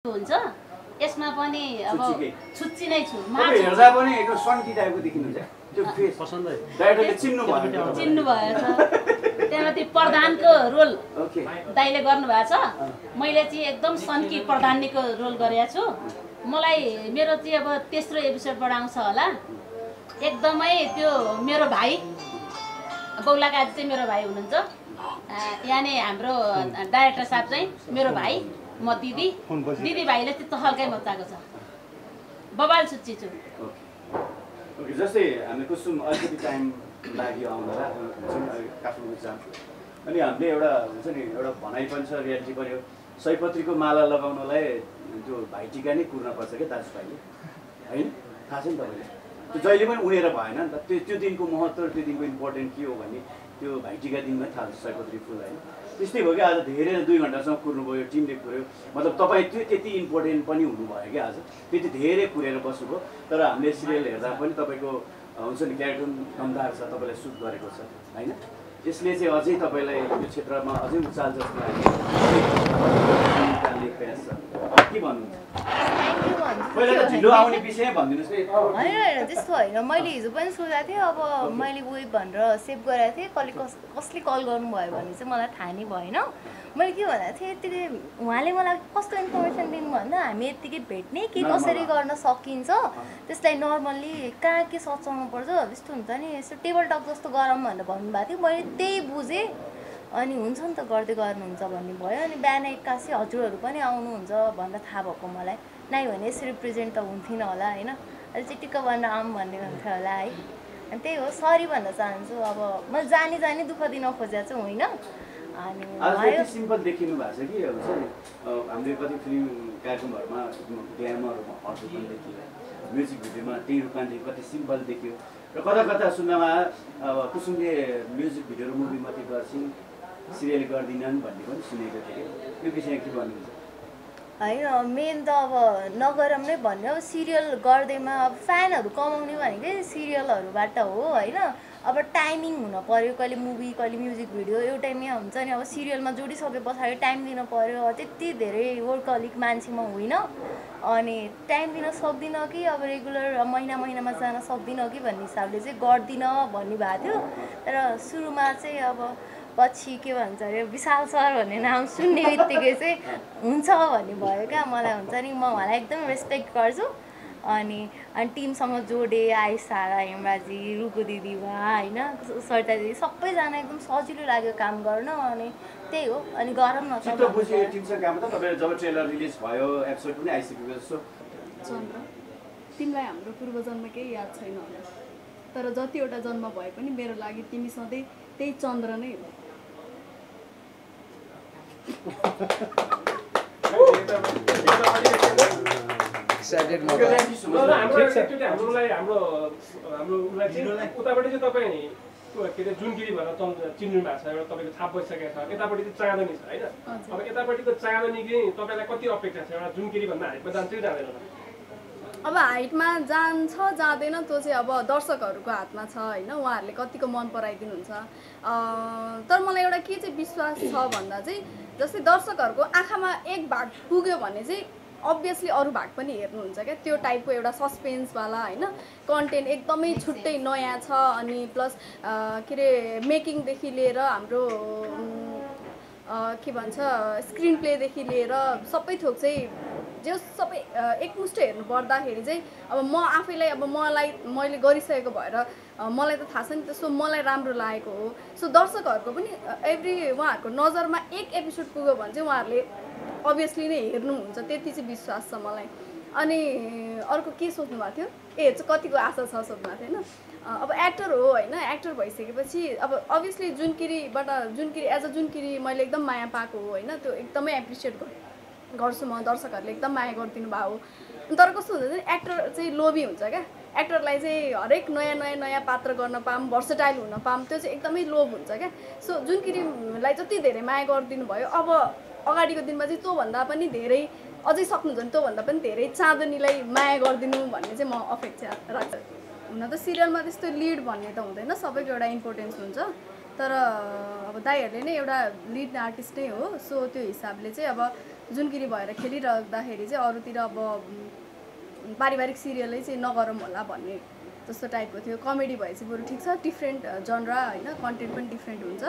हुन्छ यसमा पनि अब छुच्ची नै छु हेर्दा पनि एकदम सन्टी टाइपको देखिनुहुन्छ त्यो फेस पसन्दै डाइरेक्टली चिन्नु भएछ त्यहाँमाथि प्रधानको रोल दाइले गर्नुभएको छ मैले चाहिँ एकदम सन्की प्रधानीको रोल गरेको छु मलाई मेरो चाहिँ अब तेस्रो एपिसोडबाट आउँछ होला एकदमै त्यो मेरो भाइ बौलाकाजी चाहिँ मेरो भाइ हुनुहुन्छ यानी हाम्रो डाइरेक्टर साहब चाहिँ मेरो भाइ म दिदी भाइले चाहिँ तहल्कै मचाएको छ बबाल सुच्ची छु ओके जस्तै हामी कुसुम अलिकति टाइम लाग्यो आउँदा काठमाडौँ जाम अनि हामीले एउटा हुन्छ नि एउटा भनाइ पनि छ रियालिटी पनि हो सयपत्रीको माला लगाउनलाई त्यो भाइटिका नै कुर्नुपर्छ क्या दाजुभाइले होइन थाहा छ नि तपाईँले त्यो जहिले पनि उडेर भएन नि त त्यो दिनको महत्त्व त्यो दिनको इम्पोर्टेन्ट के हो भन्ने त्यो भाइटिका दिनमा थाहा छ सयपत्री फुल होइन त्यस्तै भयो कि आज धेरै 2 घन्टासम्म कुर्नुभयो टिमले कुर्यो मतलब तपाईँ त्यो त्यति इम्पोर्टेन्ट पनि हुनुभयो कि आज त्यति धेरै कुरेर बस्नुभयो तर हामीले सिरियल हेर्दा पनि तपाईँको हुन्छ नि क्यारेक्टर दमदार छ तपाईँलाई सुट गरेको छ होइन यसले चाहिँ अझै तपाईँलाई यो क्षेत्रमा अझै उचाल जस्तो लाग्यो के भन्नुहुन्छ पहिला त ढिलो आउने विषय भनिदिनुहोस् है होइन त्यस्तो होइन मैले हिजो पनि सोचेको थिएँ अब मैले उयो भनेर सेभ गरेको थिएँ कसले कल गर्नुभयो भने चाहिँ मलाई थाहा नै भएन मैले के भनेको थिएँ यत्तिकै उहाँले मलाई कस्तो इन्फर्मेसन दिनु भन्दा हामी यत्तिकै भेट्ने के कसरी गर्न सकिन्छ त्यसलाई नर्मल्ली कहाँ के सचाउनु पर्छ त्यस्तो हुन्छ नि यस्तो टेबल टक जस्तो गरौँ भनेर भन्नुभएको थियो मैले त्यही बुझेँ अनि हुन्छ नि त गर्दै गर्नुहुन्छ भन्ने भयो अनि बिहान 81 हजुरहरू पनि आउनुहुन्छ भनेर थाहा भएको मलाई नै भने यसरी प्रेजेन्ट त हुन्थेन होला होइन अहिले चाहिँ टिक्क बन्न आऊँ भन्ने हुन्थ्यो होला है अनि त्यही हो सरी भन्न चाहन्छु अब मैले जानी दुःख दिन खोजेको चाहिँ होइन अनि सिम्पल देखिनु भएको छ कि हुन्छ नि हामीले कति फिल्म कार्यक्रमहरूमा ड्यामहरूमा अर्थहरू पनि देखियो म्युजिक भिडियोमा त्यही रूपमा देखियो कति सिम्पल देखियो र कता कता सुन्नमा अब कुसुमले म्युजिक भिडियो र मुभी मात्रै गर्छिन् सिरियल गर्दिनन् भन्ने पनि सुनेको थिएँ यो विषय के भन्नुहुन्छ होइन मेन त अब नगरौँ नै भन्ने अब सिरियल गर्दैमा अब फ्यानहरू कमाउने भनेकै सिरियलहरूबाट हो होइन अब टाइमिङ हुन पर्यो कहिले मुभी कहिले म्युजिक भिडियो एउटैमै हुन्छ नि अब सिरियलमा जोडिसके पछाडि टाइम दिन पर्यो त्यति धेरै वर्कलिक मान्छे म होइन अनि टाइम दिन सक्दिनँ कि अब रेगुलर महिनामा जान सक्दिनँ कि भन्ने हिसाबले चाहिँ गर्दिनँ भन्ने भएको थियो तर सुरुमा चाहिँ अब पछि के भन्छ अरे विशाल सर भन्ने नाम सुन्ने बित्तिकै चाहिँ हुन्छ भन्ने भयो क्या मलाई हुन्छ नि म उहाँलाई एकदम रेस्पेक्ट गर्छु अनि टिमसँग जोडे आइसारा हेमराजी रुकु दिदी भा होइन सरिता दिदी सबैजना एकदम सजिलो लाग्यो काम गर्न अनि त्यही हो अनि गरौँ न जब ट्रेलर रिलिज भयो एपिसोड पनि आइसकेको जस्तो चन्द्र तिमीलाई हाम्रो पूर्वजन्म केही याद छैन होला तर जतिवटा जन्म भए पनि मेरो लागि तिमी सधैँ त्यही चन्द्र नै हो उतापट्टि चाहिँ तपाईँ के अरे जुनगिरी भनेर चिन्नु भएको छ एउटा तपाईँको छाप बसिसकेको छ यतापट्टि चाहिँ चाँदनी छ होइन अब यतापट्टिको चाँदनी चाहिँ तपाईँलाई कति अपेक्षा छ एउटा जुनगिरी भन्दा हाइटमा जान्छ कि जाँदैन अब हाइटमा जान्छ जाँदैन त्यो चाहिँ अब दर्शकहरूको हातमा छ होइन उहाँहरूले कतिको मन पराइदिनुहुन्छ तर मलाई एउटा के चाहिँ विश्वास छ भन्दा चाहिँ जस्तै दर्शकहरूको आँखामा एक भाग पुग्यो भने चाहिँ अभियसली अरू भाग पनि हेर्नुहुन्छ क्या त्यो टाइपको एउटा सस्पेन्सवाला होइन कन्टेन्ट एकदमै छुट्टै नयाँ छ अनि प्लस के अरे मेकिङदेखि लिएर हाम्रो के भन्छ स्क्रिन प्लेदेखि लिएर सबै थोक चाहिँ जो सबै एकमुष्ट हेर्नु पर्दाखेरि चाहिँ अब म आफैलाई अब मैले गरिसकेको भएर मलाई त थाहा छ नि त्यसो मलाई राम्रो लागेको हो सो दर्शकहरूको पनि उहाँहरूको नजरमा एक एपिसोड पुग्यो भने चाहिँ उहाँहरूले अभियसली नै हेर्नुहुन्छ त्यति चाहिँ विश्वास छ मलाई अनि अर्को के सोध्नु भएको थियो चाहिँ कतिको आशा छ सोध्नु भएको थियो होइन अब एक्टर हो होइन एक्टर भइसकेपछि अब अभियसली जुनगिरी एज अ जुनगिरी मैले एकदम माया पाएको हो होइन त्यो एकदमै एप्रिसिएट गर्छु म दर्शकहरूले एकदम माया गरिदिनु भएको हो तर कस्तो हुन्छ भने एक्टर चाहिँ लोभी हुन्छ क्या एक्टरलाई चाहिँ हरेक नयाँ पात्र गर्न पाऊँ भर्सेटाइल हुन पाऊँ त्यो चाहिँ एकदमै लोभ हुन्छ क्या सो जुनगिरीलाई जति धेरै माया गरिदिनु भयो अब अगाडिको दिनमा चाहिँ त्योभन्दा पनि धेरै अझै सक्नुहुन्छ भने त्योभन्दा पनि धेरै चाँदनीलाई माया गरिदिनु भन्ने चाहिँ म अपेक्षा राख्छु हुन त सिरियलमा त्यस्तो लिड भन्ने त हुँदैन सबैको एउटा इम्पोर्टेन्स हुन्छ तर अब दाइहरूले नै एउटा लिड आर्टिस्ट नै हो सो त्यो हिसाबले चाहिँ अब जुनगिरी भएर खेलिरहँदाखेरि चाहिँ अरूतिर अब पारिवारिक सिरियलै चाहिँ नगरौँ होला भन्ने जस्तो टाइपको थियो। कमेडी भएपछि बरु ठिक छ, डिफ्रेन्ट जनरा होइन, कन्टेन्ट पनि डिफ्रेन्ट हुन्छ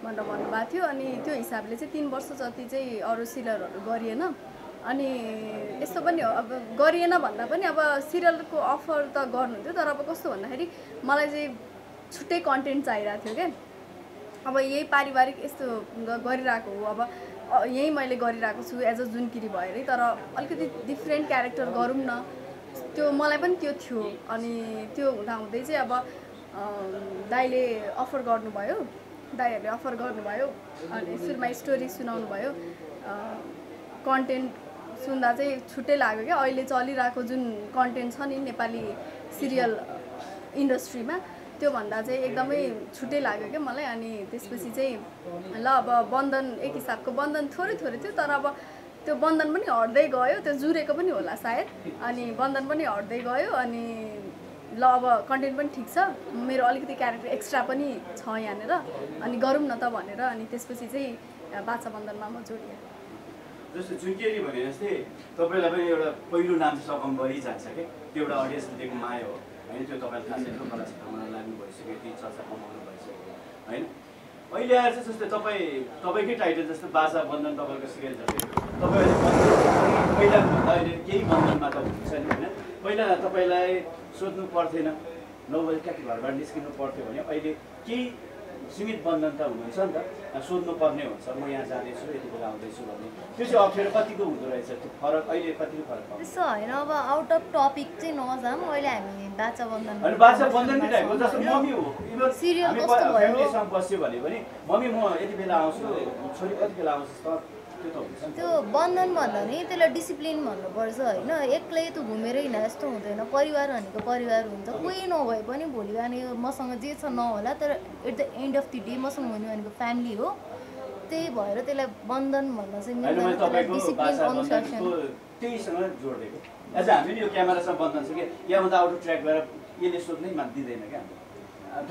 भनेर भन्नुभएको थियो। अनि त्यो हिसाबले चाहिँ 3 वर्ष जति चाहिँ अरू सिरियलहरू गरिएन। अनि यस्तो पनि हो, अब गरिएन भन्दा पनि अब सिरियलको अफर त गर्नुहुन्थ्यो, तर अब कस्तो भन्दाखेरि मलाई चाहिँ छुट्टै कन्टेन्ट चाहिरहेको थियो क्या। अब यही पारिवारिक यस्तो गरिरहेको हो, अब यही मैले गरिरहेको छु एज अ जुनकिरी भएरै, तर अलिकति डिफ्रेन्ट क्यारेक्टर गरौँ न, त्यो मलाई पनि त्यो थियो। अनि त्यो हुँदाहुँदै चाहिँ अब दाइले अफर गर्नुभयो, दाइहरूले अफर गर्नुभयो अनि सुरुमा स्टोरी सुनाउनु भयो। कन्टेन्ट सुन्दा चाहिँ छुट्टै लाग्यो क्या। अहिले चलिरहेको जुन कन्टेन्ट छ नि नेपाली सिरियल इन्डस्ट्रीमा, त्योभन्दा चाहिँ एकदमै छुट्टै लाग्यो क्या मलाई। अनि त्यसपछि चाहिँ ल अब बन्धन एक हिसाबको बन्धन थोरै थोरै थियो, तर अब त्यो बन्धन पनि हट्दै गयो, त्यो जुरेको पनि होला सायद। अनि बन्धन पनि हट्दै गयो। अनि ल अब कन्टेन्ट पनि ठिक छ, मेरो अलिकति क्यारेक्टर एक्स्ट्रा पनि छ यहाँनिर, अनि गरौँ न त भनेर अनि त्यसपछि चाहिँ बाचा बन्धनमा म जोडिएँ। जस्तो जुनकेरी भने जस्तै तपाईँलाई पनि एउटा पहिलो नाम चाहिँ सकम्बरी जान्छ क्या, त्यो एउटा अडियन्सले दिएको माया हो होइन। त्यो तपाईँलाई खास लोककला क्षेत्रमा लाग्नु भइसक्यो, ती चर्चा कमाउनु भइसक्यो होइन। अहिले आएर चाहिँ जस्तै तपाईँकै टाइटल जस्तो बाजा बन्धन तपाईँको सिरियल जस्तै तपाईँले पहिलाभन्दा अहिले केही बन्धनमा त हुन्छ नि होइन। पहिला तपाईँलाई सोध्नु पर्थेन, 9 बजी ट्याक्कै घरबाट निस्किनु पर्थ्यो भने अहिले केही सीमित बन्धन त हुनुहुन्छ नि त, सोध्नु पर्ने हुन्छ म यहाँ जाँदैछु यति बेला आउँदैछु भन्ने। त्यो चाहिँ अप्ठ्यारो कतिको हुँदो रहेछ, त्यो फरक अहिले कतिको फरक पर्छ? त्यस्तो होइन, अब आउट अफ टपिक चाहिँ नजाऊँ। अहिले हामी बाचा बन्धन अनि बाचा बन्धनकै टाइपको जस्तो मम्मी हो, इभन सिरियल हामी कस्तो भयो फ्यामिलीसँग बस्यो भने पनि मम्मी म यति बेला आउँछु, छोरी कति बेला आउँछु त, त्यो त हुन्छ नि। त्यो बन्धन भन्दा नि त्यसलाई डिसिप्लिन भन्नुपर्छ होइन। एक्लै त घुमेर हिँड्दा यस्तो हुँदैन, परिवार भनेको परिवार हुन्छ। कोही नभए पनि भोलि बिहान मसँग जे छ नहोला, तर at the end of the day मसँग हुने भनेको फ्यामिली हो। त्यही भएर त्यसलाई बन्धन भन्न चाहिँ मिल्दैन, डिसिप्लिन अनुशासन त्यहीसँग जोडिदिएको। एज हामीले यो क्यामेरासँग बन्धन छ कि यहाँभन्दा आउट अफ ट्र्याक भएर यसले सोध्नै दिँदैन क्या हाम्रो।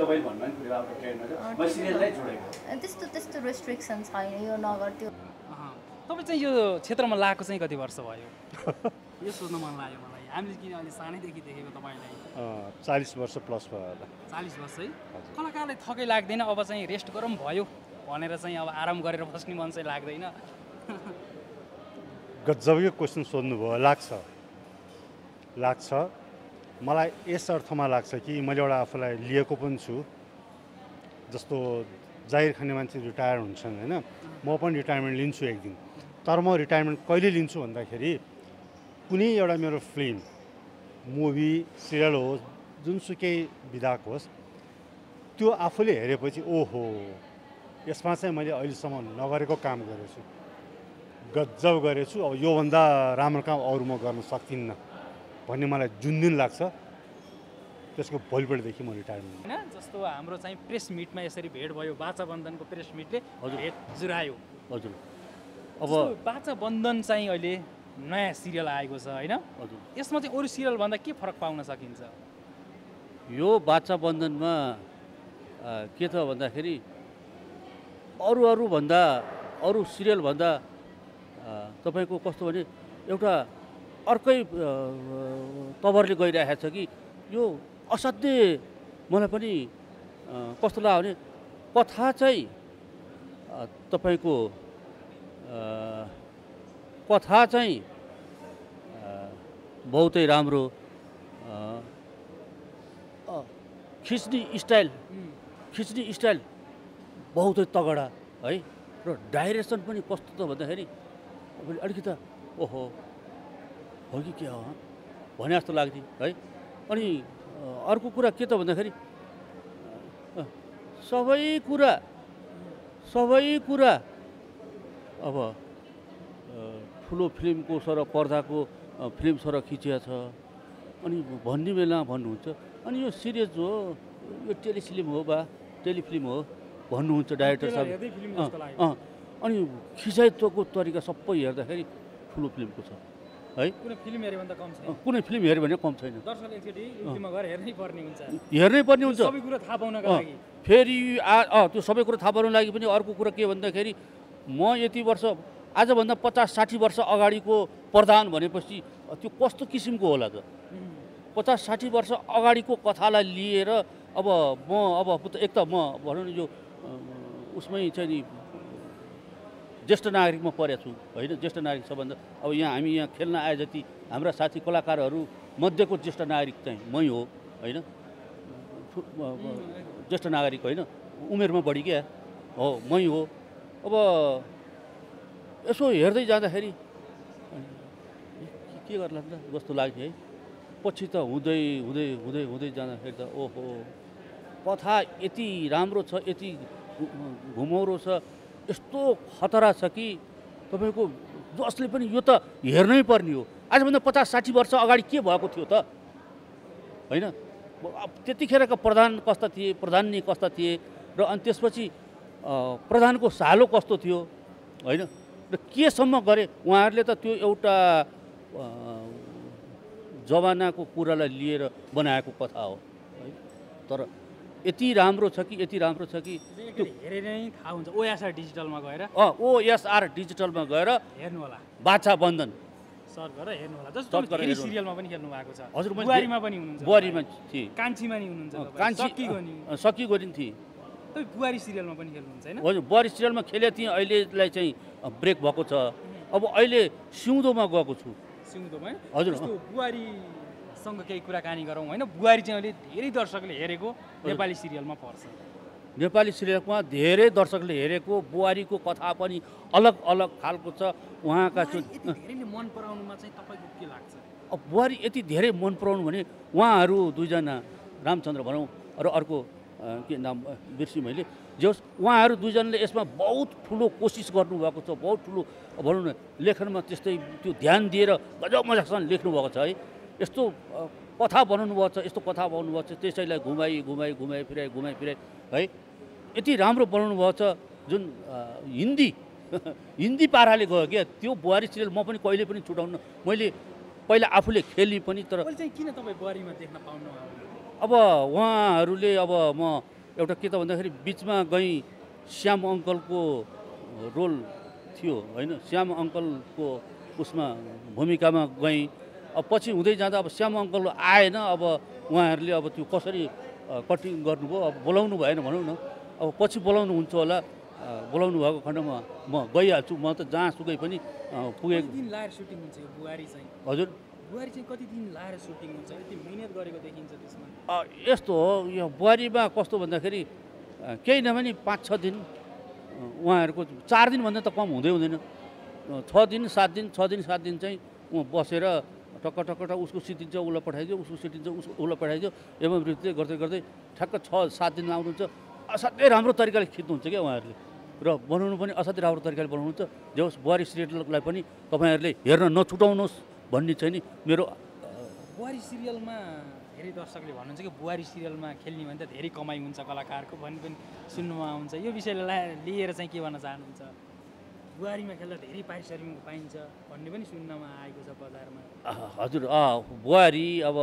तपाईँले भन्नुभयो नि पुरै आउट अफ ट्र्याकमा चाहिँ म सिरियललाई जोडेको। त्यस्तो रेस्ट्रिक्सन छैन, यो नगर त्यो। तपाईँ चाहिँ यो क्षेत्रमा लागेको चाहिँ कति वर्ष भयो? यो सोध्न मन लाग्यो मलाई। हामीले किन अहिले सानैदेखि देखेको तपाईँलाई 40 वर्ष प्लस भयो होला। 40 वर्ष है। कलाकारलाई थकै लाग्दैन, अब चाहिँ रेस्ट गरौँ भयो भनेर चाहिँ अब आराम गरेर बस्ने मन चाहिँ लाग्दैन? गजबकै क्वेसन सोध्नुभयो। लाग्छ मलाई यस अर्थमा लाग्छ कि मैले एउटा आफूलाई लिएको पनि छु। जस्तो जाहिर खाने मान्छे रिटायर हुन्छन् होइन, म पनि रिटायरमेन्ट लिन्छु एक दिन। तर म रिटायरमेन्ट कहिले लिन्छु भन्दाखेरि कुनै एउटा मेरो फिल्म, मुभी, सिरियल होस्, जुनसुकै विधाको होस्, त्यो आफूले हेरेपछि ओहो यसमा चाहिँ मैले अहिलेसम्म नगरेको काम गरेछु, गजब गरेछु, अब योभन्दा राम्रो काम अरू म गर्न सक्दिनँ भन्ने मलाई जुन दिन लाग्छ त्यसको भोलिपल्टदेखि म रिटायरमेन्ट। होइन जस्तो हाम्रो चाहिँ प्रेस मिटमा यसरी भेट भयो, बाचा बन्धनको प्रेस मिटले भेट जुरायो। हजुर अब बाचा बन्धन चाहिँ अहिले नयाँ सिरियल आएको छ होइन, हजुर यसमा चाहिँ अरू सिरियलभन्दा के फरक पाउन सकिन्छ? यो बाचा बन्धनमा के छ भन्दाखेरि अरू सिरियलभन्दा तपाईँको कस्तो भने एउटा अर्कै तवरले गइरहेको छ कि यो असाध्यै मलाई पनि कस्तो लाग्यो भने कथा चाहिँ तपाईँको कथा चाहिँ बहुतै राम्रो, खिच्ने स्टाइल बहुतै तगडा है, र डाइरेक्सन पनि कस्तो त भन्दाखेरि अलिकति ओहो हो कि के हो भने जस्तो लाग्थ्यो है। अनि अर्को कुरा के त भन्दाखेरि सबै कुरा अब ठुलो फिल्मको सर पर्दाको फिल्म सर खिचिया छ अनि भन्ने बेला भन्नुहुन्छ, अनि यो सिरियस हो, यो टेलिफिल्म हो बा टेलिफिल्म हो भन्नुहुन्छ डाइरेक्टर साहब। अनि खिचाइको तरिका सबै हेर्दाखेरि ठुलो फिल्मको छ है। कुनै फिल्म हेऱ्यो भने कम छैन, कुनै फिल्म हेऱ्यो भने कम छैन। दर्शकले एकचोटि युट्युबमा गएर हेर्नै पर्ने हुन्छ, सबै कुरा थाहा पाउनको लागि। फेरि त्यो सबै कुरा थाहा पाउनको लागि पनि अर्को कुरा के भन्दाखेरि म यति वर्ष आजभन्दा 50-60 वर्ष अगाडिको प्रधान भनेपछि त्यो कस्तो किसिमको होला त? 50-60 वर्ष अगाडिको कथालाई लिएर अब एक त म भनौँ न यो उसमै चाहिँ नि ज्येष्ठ नागरिकमा परेको छु होइन। ज्येष्ठ नागरिक सबभन्दा अब हामी यहाँ खेल्न आए जति हाम्रा साथी कलाकारहरू मध्येको ज्येष्ठ नागरिक चाहिँ मै हो होइन। ज्येष्ठ नागरिक होइन, उमेरमा बढी क्या हो, मै हो। अब यसो हेर्दै जाँदाखेरि के गर्ला त जस्तो लाग्थ्यो है। पछि त हुँदै हुँदै हुँदै हुँदै जाँदाखेरि त ओहो कथा यति राम्रो छ, यति घुमौरो छ, यस्तो खतरा छ कि तपाईँको जसले पनि यो त हेर्नै पर्ने हो। आजभन्दा 50-60 वर्ष अगाडि के भएको थियो त होइन। त्यतिखेरका प्रधान कस्ता थिए, प्रधानी कस्ता थिए र अनि त्यसपछि प्रधानको सालो कस्तो थियो होइन र केसम्म गरे उहाँहरूले त त्यो एउटा जमानाको कुरालाई लिएर बनाएको कथा हो है। तर यति राम्रो छ कि त्यो हेरेर नै थाहा हुन्छ। ओएसआर डिजिटलमा गएर ओएसआर डिजिटलमा गएर हेर्नु होला, बाछा बन्धन सर्च गरेर हेर्नु होला। जस्तो तपाईँ सिरियलमा पनि खेल्नु भएको छ, हजुर। बुहारीमा पनि हुनुहुन्छ, बुहारीमा थिए, कान्छीमा नि हुनुहुन्छ, सकिगो नि थिए। तपाईँ बुहारी सिरियलमा पनि खेल्नुहुन्छ हैन? हजुर, बुहारी सिरियलमा खेलेको थिएँ, अहिलेलाई चाहिँ ब्रेक भएको छ। अब अहिले सिउँदोमा गएको छु। सिउँदोमा हजुर। बुहारीसँग केही कुराकानी गरौँ होइन। बुहारी चाहिँ अहिले धेरै दर्शकले हेरेको नेपाली सिरियलमा पर्छ। नेपाली सिरियलमा धेरै दर्शकले हेरेको बुहारीको कथा पनि अलग अलग खालको छ। उहाँका धेरैले मन पराउनुमा चाहिँ तपाईँको के लाग्छ? अब बुहारी यति धेरै मन पराउनु भने उहाँहरू दुईजना रामचन्द्र भनौँ र अर्को के नाम बिर्सी मैले, जस उहाँहरू दुईजनाले यसमा बहुत ठुलो कोसिस गर्नुभएको छ। बहुत ठुलो भनौँ न लेखनमा त्यस्तै त्यो ध्यान दिएर गजब मजासँग लेख्नुभएको छ है। यस्तो कथा बनाउनु भएको छ, यस्तो कथा बनाउनु भएको छ, त्यसैलाई घुमाइ फिराइ है यति राम्रो बनाउनु भएको छ। जुन हिन्दी पाराले गयो क्या त्यो बुहारी सिरियल। म पनि कहिले पनि छुटाउनु, मैले पहिला आफूले खेली पनि। तर किन तपाईँ बुहारीमा देख्न पाउनु? अब उहाँहरूले अब म एउटा के त भन्दाखेरि बिचमा गई श्याम अङ्कलको रोल थियो होइन। श्याम अङ्कलको उसमा भूमिकामा गएँ। अब पछि हुँदै जाँदा अब श्याम अङ्कल आएन। अब उहाँहरूले अब त्यो कसरी कटिङ गर्नुभयो, अब बोलाउनु भएन भनौँ न। अब पछि बोलाउनु हुन्छ होला, बोलाउनु भएको खण्डमा म गइहाल्छु। म त जहाँसुकै पनि पुगेको। दिन लाएर सुटिङ हुन्छ यो बुहारी चाहिँ? हजुर, बुहारी चाहिँ कति दिन लाएर सुटिङ हुन्छ? यति मिहिनेत गरेको देखिन्छ त्यसमा। यस्तो हो यो बुहारीमा कस्तो भन्दाखेरि केही नभए नि 5-6 दिन, उहाँहरूको 4 दिनभन्दा त कम हुँदैन। 6 दिन 7 दिन 6 दिन 7 दिन चाहिँ उहाँ बसेर टक्क उसको सिटिन्छ, उसलाई पठाइदियो, उसको सिटिन्छ, उसलाई पठाइदियो। एवं वृत्ति गर्दै गर्दै ठ्याक्क 6-7 दिन आउनुहुन्छ। असाध्यै राम्रो तरिकाले खिच्नुहुन्छ क्या उहाँहरूले र बनाउनु पनि असाध्यै राम्रो तरिकाले बनाउनुहुन्छ। जे होस् बुहारी सिरियललाई पनि तपाईँहरूले हेर्न नछुटाउनुहोस् भन्ने चाहिँ नि मेरो। बुहारी सिरियलमा धेरै दर्शकले भन्नुहुन्छ कि बुहारी सिरियलमा खेल्ने भने त धेरै कमाइ हुन्छ कलाकारको भन्ने पनि सुन्नुमा आउँछ। यो विषयलाई लिएर चाहिँ के भन्न चाहनुहुन्छ? बुहारीमा खेल्दा धेरै पारिश्रमिक पाइन्छ भन्ने पनि सुन्नमा आएको छ बजारमा। हजुर, बुहारी अब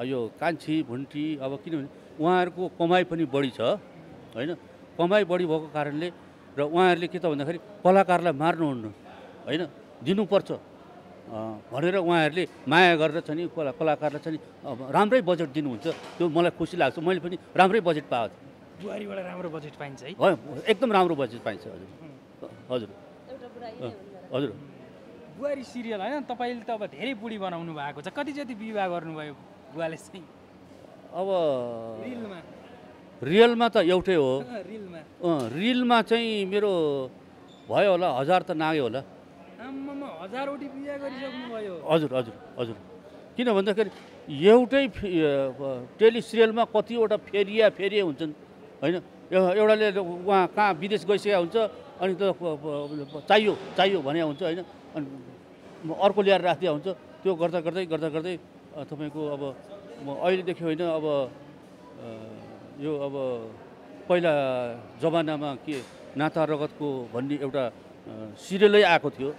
यो कान्छी भुन्टी अब किनभने उहाँहरूको कमाइ पनि बढी छ होइन। कमाइ बढी भएको कारणले र उहाँहरूले के त भन्दाखेरि कलाकारलाई मार्नुहुन्न होइन, दिनुपर्छ भनेर उहाँहरूले माया गरेर चाहिँ नि कलाकारलाई चाहिँ राम्रै बजेट दिनुहुन्छ। त्यो मलाई खुसी लाग्छ। मैले पनि राम्रै बजेट पाएको थिएँ। बुहारीबाट राम्रो बजेट पाइन्छ है? एकदम राम्रो बजेट पाइन्छ। हजुर हजुर। बुहारी सिरियल होइन, तपाईँले त अब धेरै बुढी बनाउनु भएको छ। कति जति विवाह गर्नुभयो बुवाले चाहिँ? अब रिलमा रियलमा त एउटै हो। रिलमा चाहिँ मेरो भयो होला 1000 त नाग्यो होला। 1000वटी बिहा गरिसक्नु भयो? हजुर। किन भन्दाखेरि एउटै टेली सिरियलमा कतिवटा फेरिए हुन्छन् होइन। एउटाले उहाँ कहाँ विदेश गइसकेका हुन्छ अनि त चाहियो भने हुन्छ होइन। अनि अर्को ल्याएर राखिदिया हुन्छ। त्यो गर्दा गर्दै तपाईँको अब म अहिलेदेखि होइन, अब यो अब पहिला जमानामा के नाता रगतको भन्ने एउटा सिरियलै आएको थियो।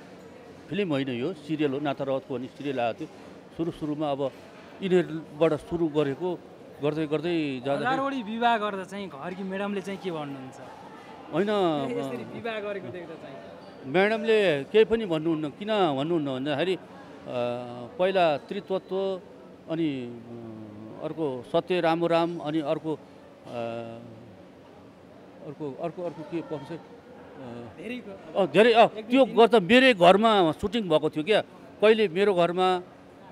फिल्म होइन यो, सिरियल हो। नाता रगतको भन्ने सिरियल आएको थियो सुरुमा। अब यिनीहरूबाट सुरु गरेको गर्दै जाँदा विवाह गर्दा चाहिँ घरकी म्याडमले चाहिँ के भन्नुहुन्छ? होइन विवाह गरेको देख्दा चाहिँ म्याडमले केही पनि भन्नुहुन्न। किन भन्नुहुन्न भन्दाखेरि पहिला त्रितत्व अनि अर्को सत्य राम अनि अर्को के पर्छ धेरै त्यो गर्दा मेरै घरमा सुटिङ भएको थियो क्या। कहिले मेरो घरमा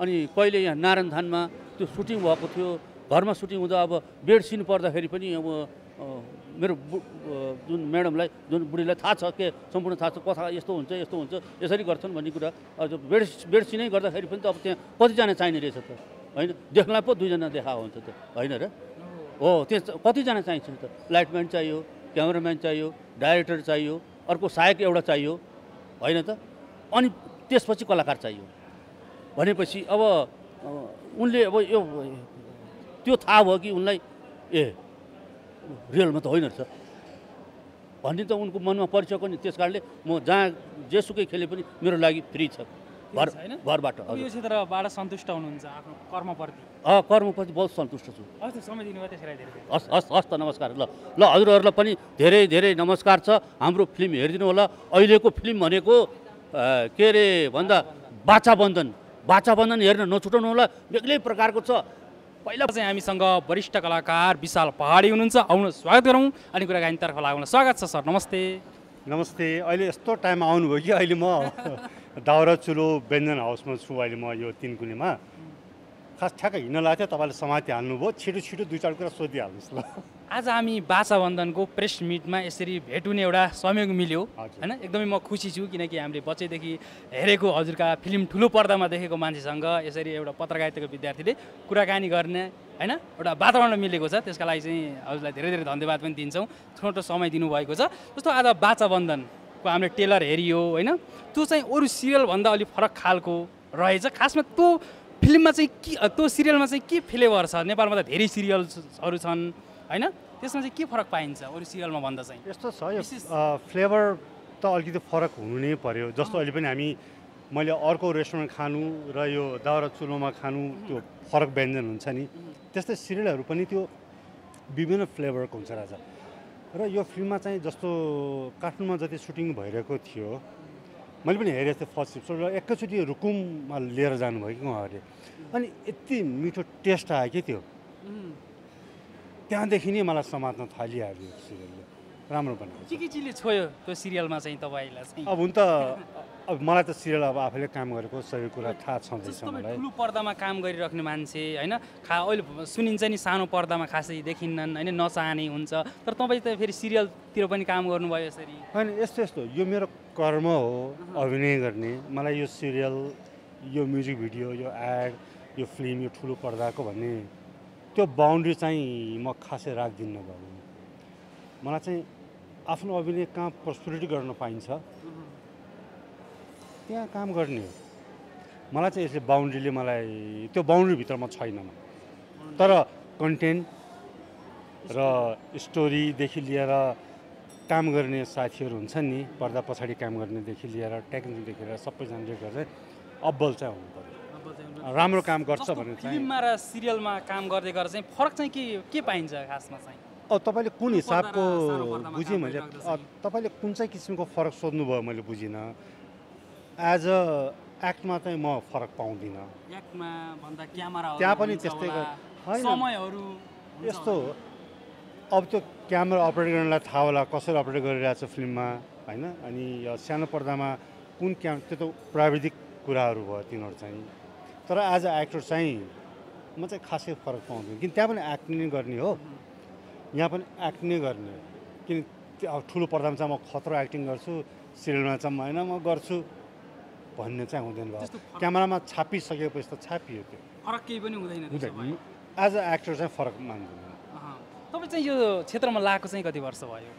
अनि कहिले यहाँ नारायणथानमा त्यो सुटिङ भएको थियो। घरमा सुटिङ हुँदा अब बेड सिन पर्दाखेरि पनि अब मेरो जुन म्याडमलाई जुन बुढीलाई थाहा छ के सम्पूर्ण थाहा छ कथा यस्तो हुन्छ यसरी गर्छन् भन्ने कुरा। बेड सिनै गर्दाखेरि पनि त अब त्यहाँ कतिजना चाहिने रहेछ त होइन। देख्नलाई पो 2 जना देखा हुन्छ त होइन र हो। त्यो कतिजना चाहिन्छ त? लाइटम्यान चाहियो, क्यामेराम्यान चाहियो, डाइरेक्टर चाहियो, अर्को सहायक एउटा चाहियो होइन त। अनि त्यसपछि कलाकार चाहियो भनेपछि अब उनले अब यो त्यो थाहा भयो कि उनलाई रियलमा त होइन रहेछ भन्ने त उनको मनमा परिसक्यो नि। त्यस कारणले म जहाँ जेसुकै खेले पनि मेरो लागि फ्री छ घरबाट। यो क्षेत्रबाट सन्तुष्ट हुनुहुन्छ आफ्नो कर्मप्रति? कर्मप्रति बहुत सन्तुष्ट छु। हस् समय दिनुभयो त्यसलाई धेरै हस् त नमस्कार। ल हजुरहरूलाई पनि धेरै धेरै नमस्कार छ। हाम्रो फिल्म हेरिदिनु होला। अहिलेको फिल्म भनेको के अरे भन्दा बाचा बन्धन हेर्न नछुटाउनु होला। बेग्लै प्रकारको छ। पहिला चाहिँ हामीसँग वरिष्ठ कलाकार विशाल पहाडी हुनुहुन्छ। आउनु स्वागत गरौँ अनि कुराकानीतर्फ लागौँ। स्वागत छ सर। नमस्ते। अहिले यस्तो टाइम आउनुभयो कि अहिले म दाउरा चुलो व्यञ्जन हाउसमा छु। अहिले म यो 3 कुनेमा खास ठ्याक्क हिँड्न लाग्थ्यो, तपाईँले समाति हाल्नुभयो। छिटो 2-4 कुरा सोधिहाल्नुहोस् ल। आज हामी बाचा बन्धनको प्रेस मिटमा यसरी भेट हुने एउटा संयोग मिल्यो होइन। एकदमै म खुसी छु किनकि हामीले बच्चैदेखि हेरेको हजुरका फिल्म ठुलो पर्दामा देखेको मान्छेसँग यसरी एउटा पत्रकारिताको विद्यार्थीले कुराकानी गर्ने होइन एउटा वातावरण मिलेको छ। त्यसका लागि चाहिँ हजुरलाई धेरै धेरै धन्यवाद पनि दिन्छौँ। छोटो समय दिनुभएको छ। जस्तो आज बाचा बन्धनको हामीले टेलर हेरियो होइन। त्यो चाहिँ अरू सिरियलभन्दा अलिक फरक खालको रहेछ। खासमा त्यो फिल्ममा चाहिँ के त्यो सिरियलमा चाहिँ के फ्लेभर छ? नेपालमा त धेरै सिरियल्सहरू छन् होइन। त्यसमा चाहिँ के फरक पाइन्छ अरू सिरियलमा भन्दा चाहिँ? यस्तो छ यो फ्लेभर त अलिकति फरक हुनु नै पर्यो। जस्तो अहिले पनि मैले अर्को रेस्टुरेन्ट खानु र यो दाउरा चुलोमा खानु त्यो फरक व्यञ्जन हुन्छ नि। त्यस्तै सिरियलहरू पनि त्यो विभिन्न फ्लेभरको हुन्छ राजा। र यो फिल्ममा चाहिँ जस्तो काठमाडौँमा जति सुटिङ भइरहेको थियो मैले पनि हेरेको थिएँ फर्स्ट एपिसोड। र एकैचोटि रुकुममा लिएर जानुभयो कि उहाँहरूले। अनि यति मिठो टेस्ट आयो कि त्यो त्यहाँदेखि नै मलाई समात्न थालिहाल्यो सिरियलले। राम्रो बनाएको के चिजले छोयो त्यो सिरियलमा चाहिँ तपाईँलाई चाहिँ? अब हुन त अब मलाई त सिरियल अब आफैले काम गरेको सबै कुरा थाहा छँदैछ मलाई। ठुलो पर्दामा काम गरिराख्ने मान्छे होइन। अहिले सुनिन्छ नि सानो पर्दामा खासै देखिन्नन् होइन, नचाहने हुन्छ। तर तपाईँ त फेरि सिरियलतिर पनि काम गर्नुभयो यसरी होइन। यस्तो यो मेरो कर्म हो अभिनय गर्ने। मलाई यो सिरियल, यो म्युजिक भिडियो, यो एड, यो फिल्म, यो ठुलो पर्दाको भन्ने त्यो बााउन्ड्री चाहिँ म खासै राख्दिनँ बाबु। मलाई चाहिँ आफ्नो अभिनय कहाँ प्रस्तुति गर्न पाइन्छ त्यहाँ काम गर्ने हो। मलाई चाहिँ यसले बााउन्ड्रीले मलाई त्यो बााउन्ड्रीभित्र म छैन। तर कन्टेन्ट र स्टोरीदेखि लिएर काम गर्ने साथीहरू हुन्छन् नि, पर्दा पछाडि काम गर्नेदेखि लिएर टेक्निकदेखि लिएर सबैजनाले गर्दा अब्बल चाहिँ हुनु पर्यो। राम्रो काम गर्छ भने चाहिँ फिल्ममा र सिरियलमा काम गर्दै गरेर चाहिँ फरक चाहिँ के पाइन्छ खासमा चाहिँ? तपाईँले कुन हिसाबको बुझेँ मैले? तपाईँले कुन चाहिँ किसिमको फरक सोध्नुभयो मैले बुझिनँ। एज अ एक्टमा चाहिँ म फरक पाउँदिनँ। एक्टमा भन्दा क्यामेरा त्यहाँ पनि त्यस्तै होइन समयहरू यस्तो हो। अब त्यो क्यामेरा अपरेट गर्नलाई थाहा होला कसरी अपरेट गरिरहेछ फिल्ममा होइन। अनि यो सानो पर्दामा कुन त्यो त प्राविधिक कुराहरू भयो तिनीहरू चाहिँ। तर एज अ एक्टर चाहिँ म चाहिँ खासै फरक पाउँदिनँ। किन त्यहाँ पनि एक्ट नै गर्ने हो, यहाँ पनि एक्ट नै गर्ने। किन अब ठुलो पर्दामा चाहिँ म खतरो एक्टिङ गर्छु, सिरियलमा चाहिँ होइन म गर्छु भन्ने चाहिँ हुँदैन भयो। क्यामेरामा छापिसकेपछि त छापियो त्यो फरक केही पनि हुँदैन। एज अ एक्टर चाहिँ फरक मान्दैन। तपाईँ चाहिँ यो क्षेत्रमा लागेको चाहिँ कति वर्ष भयो?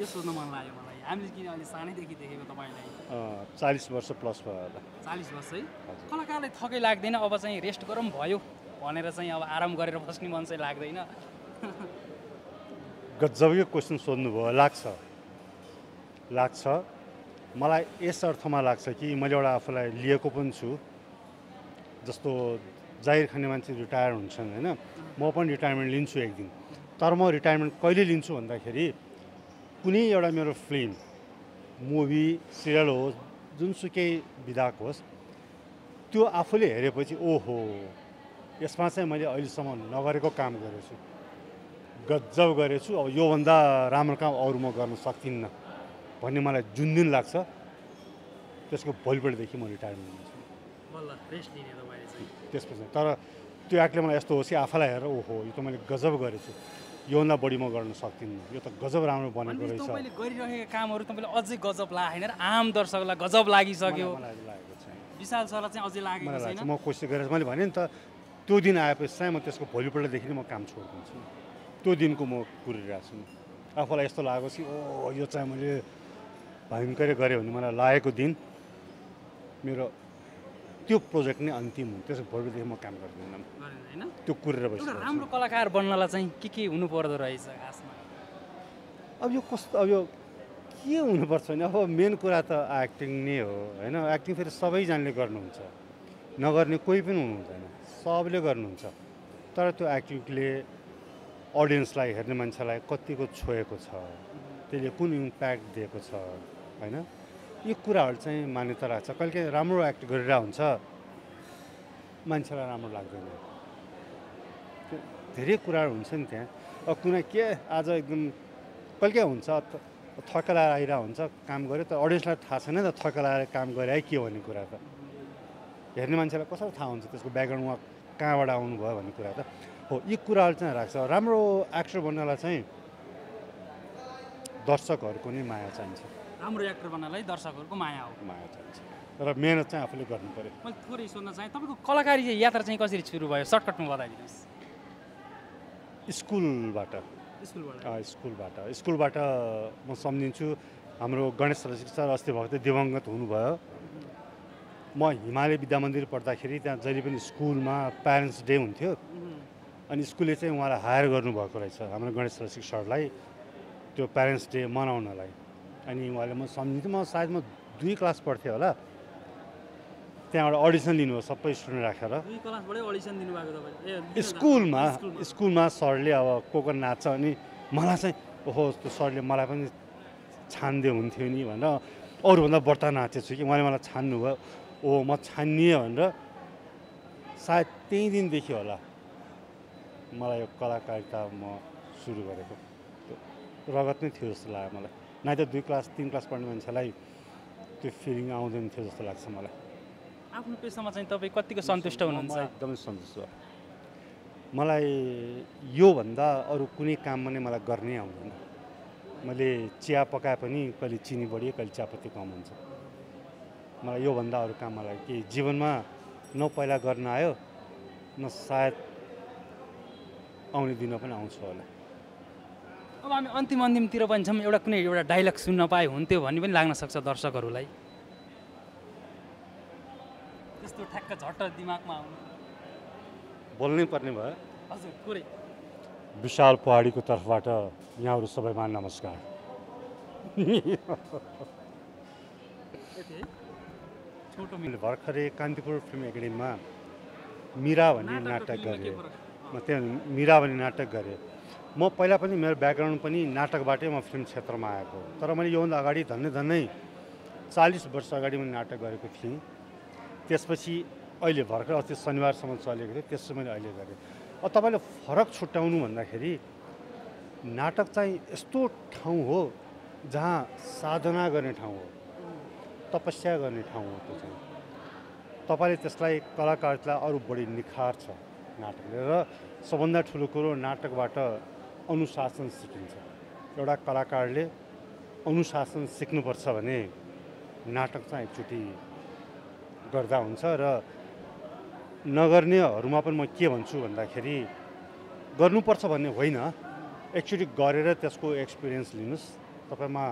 यो सोध्न मन लाग्यो मलाई। हामीले किन अहिले सानैदेखि देखेको तपाईँलाई 40 वर्ष प्लस भयो होला। 40 वर्ष है। कलाकारलाई थकै लाग्दैन अब चाहिँ रेस्ट गरौँ भयो भनेर चाहिँ अब आराम गरेर बस्ने मन चाहिँ लाग्दैन? गजबको क्वेसन सोध्नुभयो। लाग्छ मलाई यस अर्थमा लाग्छ कि मैले एउटा आफूलाई लिएको पनि छु। जस्तो जाहिर खाने मान्छे रिटायर हुन्छन् होइन, म पनि रिटायरमेन्ट लिन्छु एक दिन। तर म रिटायरमेन्ट कहिले लिन्छु भन्दाखेरि कुनै एउटा मेरो फिल्म मुभी सिरियल होस् जुनसुकै विधाको होस् त्यो आफूले हेरेपछि ओहो यसमा चाहिँ मैले अहिलेसम्म नगरेको काम गरेछु गजब गरेछु अब योभन्दा राम्रो काम अरू म गर्न सक्दिनँ भन्ने मलाई जुन दिन लाग्छ त्यसको भोलिपल्टदेखि म रिटायरमेन्ट लिन्छु त्यसपछि तर त्यो एक्टले मलाई यस्तो होस् कि आफैलाई हेरेर ओहो यो त मैले गजब गरेछु योभन्दा बढी म गर्न सक्दिनँ यो त गजब राम्रो बनेको रहेछ तपाईँले गरिरहेका कामहरू तपाईँले अझै गजब लागेन र आम दर्शकलाई गजब लागिसक्यो विशाल सरलाई चाहिँ अझै लागेको छैन म कोसिस गरेर मैले भने नि त त्यो दिन आएपछि चाहिँ म त्यसको भोलिपल्टदेखि नै म काम छोडिदिन्छु त्यो दिनको म कुरिरहेको छु आफूलाई यस्तो लागेको कि ओ यो चाहिँ मैले भयङ्करै गरेँ भने मलाई लागेको दिन मेरो त्यो प्रोजेक्ट नै अन्तिम हो त्यसको भोलिदेखि म काम गर्दिनँ त्यो कुरेर बस्छु राम्रो कलाकार बन्नलाई चाहिँ के हुनु पर्दो रहेछ खासमा अब यो कस्तो अब यो के हुनुपर्छ भने अब मेन कुरा त एक्टिङ नै हो होइन एक्टिङ फेरि सबैजनाले गर्नुहुन्छ नगर्ने कोही पनि हुनुहुँदैन सबले गर्नुहुन्छ तर त्यो एक्टिङले अडियन्सलाई हेर्ने मान्छेलाई कतिको छोएको छ त्यसले कुन इम्प्याक्ट दिएको छ होइन यी कुराहरू चाहिँ मान्यता राख्छ कहिलेकाहीँ राम्रो एक्ट गरेर हुन्छ मान्छेलाई राम्रो लाग्दैन धेरै कुराहरू हुन्छ नि त्यहाँ अब कुनै के आज एकदम कहिलेकाहीँ हुन्छ थकेला आइरहेको हुन्छ काम गऱ्यो तर अडियन्सलाई थाहा छैन त थकेला आएर काम गरे है के भन्ने कुरा त हेर्ने मान्छेलाई कसरी थाहा हुन्छ त्यसको ब्याकग्राउन्ड उहाँ कहाँबाट आउनुभयो भन्ने कुरा त हो यी कुराहरू चाहिँ राख्छ राम्रो एक्टर बन्नलाई चाहिँ दर्शकहरूको नै माया चाहिन्छ राम्रो एक्टर बन्नलाई दर्शकहरूको माया चाहिन्छ र मेहनत चाहिँ आफूले गर्नु पऱ्यो मैले थोरै सोध्न चाहेँ तपाईँको कलाकारी यात्रा चाहिँ कसरी सुरु भयो सर्टकटमा बताइदिनुहोस् स्कुलबाट म सम्झिन्छु हाम्रो गणेश रसिक सर अस्ति भर्खर दिवंगत हुनुभयो म हिमालय विद्या मन्दिर पढ्दाखेरि त्यहाँ जहिले पनि स्कुलमा प्यारेन्ट्स डे हुन्थ्यो अनि स्कुलले चाहिँ उहाँलाई हायर गर्नुभएको रहेछ हाम्रो गणेश रसिक सरलाई त्यो प्यारेन्ट्स डे मनाउनलाई अनि उहाँले म सम्झिन्छु म सायद म 2 क्लास पढ्थेँ होला त्यहाँबाट अडिसन लिनुभयो सबै स्टुडेन्ट राखेर स्कुलमा सरले अब को नाच्छ अनि मलाई चाहिँ ओहो त्यो सरले मलाई पनि छानिदियो हुन्थ्यो नि भनेर अरूभन्दा बढ्ता नाचेको छु कि उहाँले मलाई छान्नुभयो ओ म छानिएँ भनेर सायद त्यही दिनदेखि होला मलाई यो कलाकारिता म सुरु गरेको रगत नै थियो जस्तो लाग्यो मलाई न त 2 क्लास 3 क्लास पढ्ने मान्छेलाई त्यो फिलिङ आउँदैन थियो जस्तो लाग्छ मलाई आफ्नो पेसामा चाहिँ तपाईँ कतिको सन्तुष्ट हुनुहुन्छ एकदमै सन्तुष्ट छु मलाई योभन्दा अरू कुनै काममा नै मलाई गर्नै आउँदैन मैले चिया पकाए पनि कहिले चिनी बढी कहिले चियापत्ती कम हुन्छ मलाई योभन्दा अरू काम मलाई के जीवनमा न पहिला गर्न आयो न सायद आउने दिन पनि आउँछ होला अब हामी अन्तिमतिर पनि छौँ कुनै एउटा डाइलग सुन्न पाए हुन्थ्यो भन्ने पनि लाग्न सक्छ दर्शकहरूलाई त्यस्तो ठ्याक्क झट्ट दिमागमा आउनु बोल्नै पर्ने भयो हजुर पुरै विशाल पहाडीको तर्फबाट यहाँहरू सबैमा नमस्कार मैले भर्खरै कान्तिपुर फिल्म एकाडेमीमा मिरा भन्ने नाटक गरेँ त्यहाँ मिरा भन्ने नाटक गरेँ म पहिला पनि मेरो ब्याकग्राउन्ड पनि नाटकबाटै म फिल्म क्षेत्रमा आएको तर मैले योभन्दा अगाडि धन्नै 40 वर्ष अगाडि मैले नाटक गरेको थिएँ त्यसपछि अहिले भर्खर अस्ति शनिबारसम्म चलेको थियो त्यसपछि मैले अहिले गरेँ अब तपाईँले फरक छुट्याउनु भन्दाखेरि नाटक चाहिँ यस्तो ठाउँ हो जहाँ साधना गर्ने ठाउँ हो तपस्या गर्ने ठाउँ हो त्यो चाहिँ तपाईँले त्यसलाई कलाकारितालाई अरू बढी निखार छ नाटकले र सबभन्दा ठुलो कुरो नाटकबाट अनुशासन सिकिन्छ एउटा कलाकारले अनुशासन सिक्नुपर्छ भने नाटक चाहिँ एकचोटि गर्दा हुन्छ र नगर्नेहरूमा पनि म के भन्छु भन्दाखेरि गर्नुपर्छ भन्ने होइन एकचोटि गरेर त्यसको एक्सपिरियन्स लिनुहोस् तपाईँमा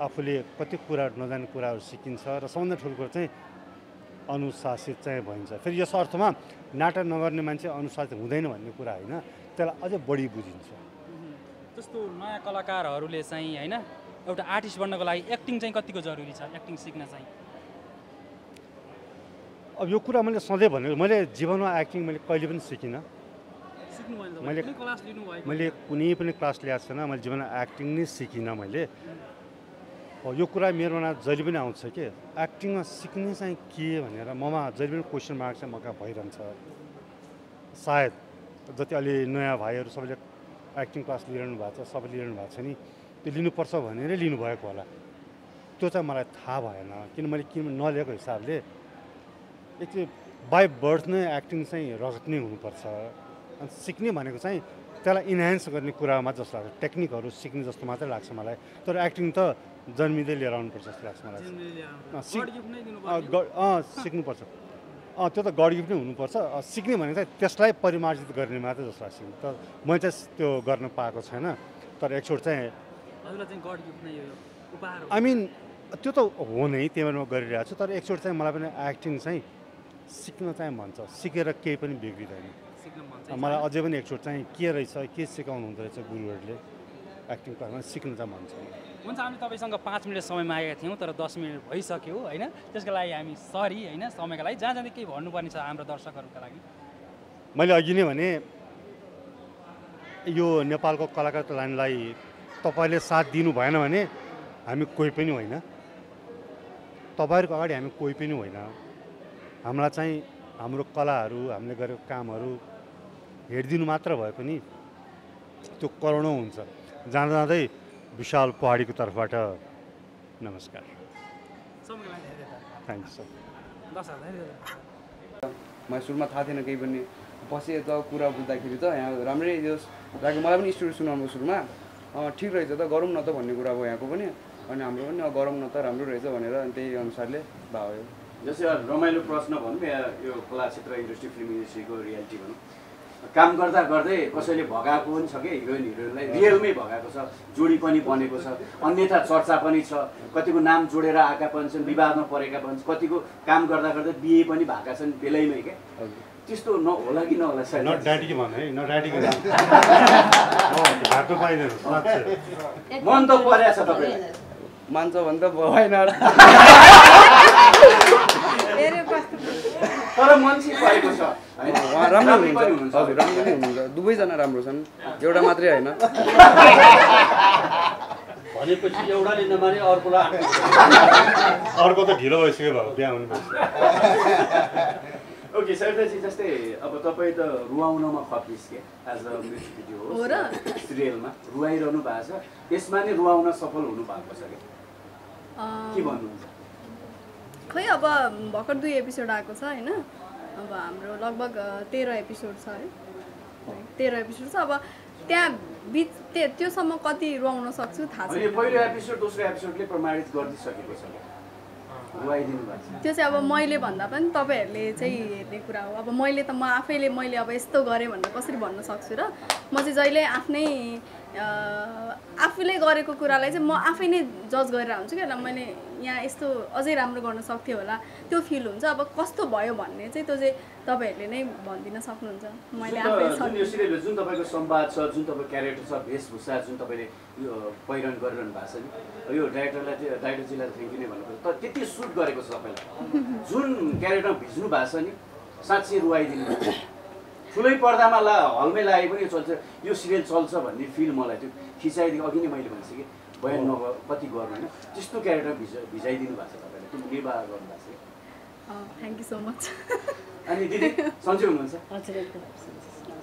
आफूले कति कुराहरू नजाने कुराहरू सिकिन्छ र सबभन्दा ठुलो कुरो चाहिँ अनुशासित चाहिँ भइन्छ फेरि यस अर्थमा नाटक नगर्ने मान्छे अनुशासित हुँदैन भन्ने कुरा होइन त्यसलाई अझै बढी बुझिन्छ जस्तो नयाँ कलाकारहरूले चाहिँ होइन एउटा आर्टिस्ट बन्नको लागि एक्टिङ चाहिँ कतिको जरुरी छ एक्टिङ सिक्न चाहिँ अब यो कुरा मैले सधैँ भनेको मैले जीवनमा एक्टिङ मैले कहिले पनि सिकिनँ मैले कुनै पनि क्लास ल्याएको छैन मैले जीवनमा एक्टिङ नै सिकिनँ मैले यो कुरा मेरोमा जहिले पनि आउँछ कि एक्टिङमा सिक्ने चाहिँ के भनेर ममा जहिले पनि क्वेसन मार्क चाहिँ मका भइरहन्छ। सायद जति अलि नयाँ भाइहरू सबैले एक्टिङ क्लास लिइरहनु भएको छ, सबैले लिइरहनु भएको छ नि, त्यो लिनुपर्छ भनेर लिनुभएको होला। त्यो चाहिँ मलाई थाहा भएन, किन मैले नलिएको हिसाबले एकचोटि बाई बर्थ नै एक्टिङ चाहिँ रगत नै हुनुपर्छ। अनि सिक्ने भनेको चाहिँ त्यसलाई इन्हान्स गर्ने कुरामा जस्तो लाग्छ, टेक्निकहरू सिक्ने जस्तो मात्रै लाग्छ मलाई। तर एक्टिङ त जन्मिँदै लिएर आउनुपर्छ जस्तो लाग्छ मलाई। सिक्नुपर्छ, त्यो त गड गिफ्ट नै हुनुपर्छ। सिक्ने भनेको चाहिँ त्यसलाई परिमार्जित गर्ने मात्रै जस्तो लाग्छ। तर मैले चाहिँ त्यो गर्न पाएको छैन। तर एकचोटि चाहिँ आई मिन त्यो त हो नै, त्यही भएर म गरिरहेको छु। तर एकचोटि चाहिँ मलाई पनि एक्टिङ चाहिँ सिक्न चाहिँ भन्छ, सिकेर केही पनि बिग्रिँदैन। मलाई अझै पनि एकचोटि चाहिँ के रहेछ, के सिकाउनु हुँदो रहेछ गुरुहरूले एक्टिङ क्लासमा सिक्न चाहिँ भन्छ। हुन्छ, हामी तपाईँसँग 5 मिनट समय मागेका थियौँ तर 10 मिनट भइसक्यो होइन। त्यसको लागि हामी सरी होइन, समयको लागि जहाँ जाँदै केही भन्नुपर्ने छ हाम्रो दर्शकहरूका लागि। मैले अघि नै भने यो नेपालको कलाकार लाइनलाई तपाईँले साथ दिनु भएन भने हामी कोही पनि होइन, तपाईँहरूको अगाडि हामी कोही पनि होइन। हामीलाई चाहिँ हाम्रो कलाहरू, हामीले गरेको कामहरू हेरिदिनु मात्र भए पनि त्यो करोडौँ हुन्छ। जाँदा जाँदै विशाल पहाडीको तर्फबाट नमस्कार, थ्याङ्क यू सर। मलाई सुरुमा थाहा थिएन केही पनि, पछि त कुरा बुझ्दाखेरि त यहाँ राम्रै यो लाग्यो मलाई पनि स्टोरी सुनाउनु सुरुमा। ठिक रहेछ त, गरौँ न त भन्ने कुरा भयो यहाँको पनि, अनि हाम्रो पनि गरौँ न त राम्रो रहेछ भनेर अनि त्यही अनुसारले भयो। जस्तै रमाइलो प्रश्न भनौँ या यो कला क्षेत्र इन्डस्ट्री फिल्म इन्डस्ट्रीको रियालिटी भनौँ, काम गर्दा गर्दै कसैले भगाएको पनि छ कि हिरोइनलाई रियलमै भगाएको छ, जोडी पनि बनेको छ, अन्यथा चर्चा पनि छ, कतिको नाम जोडेर आएका पनि छन्, विवादमा परेका पनि छन्, कतिको काम गर्दा गर्दै बिहे पनि भएका छन् बेलैमै क्या। त्यस्तो नहोला कि नहोला सायद न ड्याडीको भन्नु है, न ड्याडीको घाटो पाइँदैन। मन त परेको छ तपाईँलाई, मान्छ भने त भएन तर मन चाहिँ परेको छ। राम्रो हुनुहुन्छ, हजुर राम्रो नै हुनुहुन्छ, दुवैजना राम्रो छन्, एउटा मात्रै होइन। भनेपछि एउटाले नमाने अर्कोलाई अर्को त ढिलो भइसक्यो भयो बिहा हुनुपर्छ। ओके सरदाजी, जस्तै अब तपाईँ त रुवाउनमा खप्लिस के एज अ म्युजिक भिडियो हो र सिरियलमा रुवाइरहनु भएको छ, यसमा नै रुवाउन सफल हुनु भएको छ कि के भन्नुहुन्छ? खै अब भर्खर 2 एपिसोड आएको छ होइन। अब हाम्रो लगभग 13 एपिसोड छ है, 13 एपिसोड छ। अब त्यहाँ बिच त्योसम्म कति रुवाउन सक्छु थाहा छैन। पहिलो एपिसोड दोस्रो एपिसोडले प्रमाणित गरिदिसकेको छ, रुवाइदिनु भएको छ। त्यो चाहिँ अब मैले भन्दा पनि तपाईँहरूले चाहिँ हेर्ने कुरा हो। अब मैले त मैले अब यस्तो गरेँ भनेर कसरी भन्न सक्छु र। म चाहिँ जहिले आफूले गरेको कुरालाई चाहिँ म आफै नै जज गरेर हुन्छु क्या, मैले यहाँ यस्तो अझै राम्रो गर्न सक्थेँ होला त्यो फिल हुन्छ। अब कस्तो भयो भन्ने चाहिँ त्यो चाहिँ तपाईँहरूले नै भनिदिन सक्नुहुन्छ। मैले आफै जुन तपाईँको संवाद छ, जुन तपाईँको क्यारेक्टर छ, वेशभूषा जुन तपाईँले यो पहिरन गरिरहनु भएको छ नि, यो डाइरेक्टरजीलाई थ्याङ्क यू नै भन्नुपर्छ। तर त्यति सुट गरेको छ तपाईँलाई, जुन क्यारेक्टरमा भिज्नु भएको छ नि, साँच्चै रुवाइदिनु। ठुलै पर्दामा हलमै लागे पनि यो चल्छ, यो सिरियल चल्छ भन्ने फिल मलाई त्यो खिचाइदिएको अघि नै मैले भनिसकेँ, बयान नगर कति गर्नु होइन, त्यस्तो क्यारेक्टर भिजाइदिनु भएको छ तपाईँले, त्यो निर्वाह गर्नुभएको छ। Thank you so much. अनि दिदी सन्चै हुनुहुन्छ?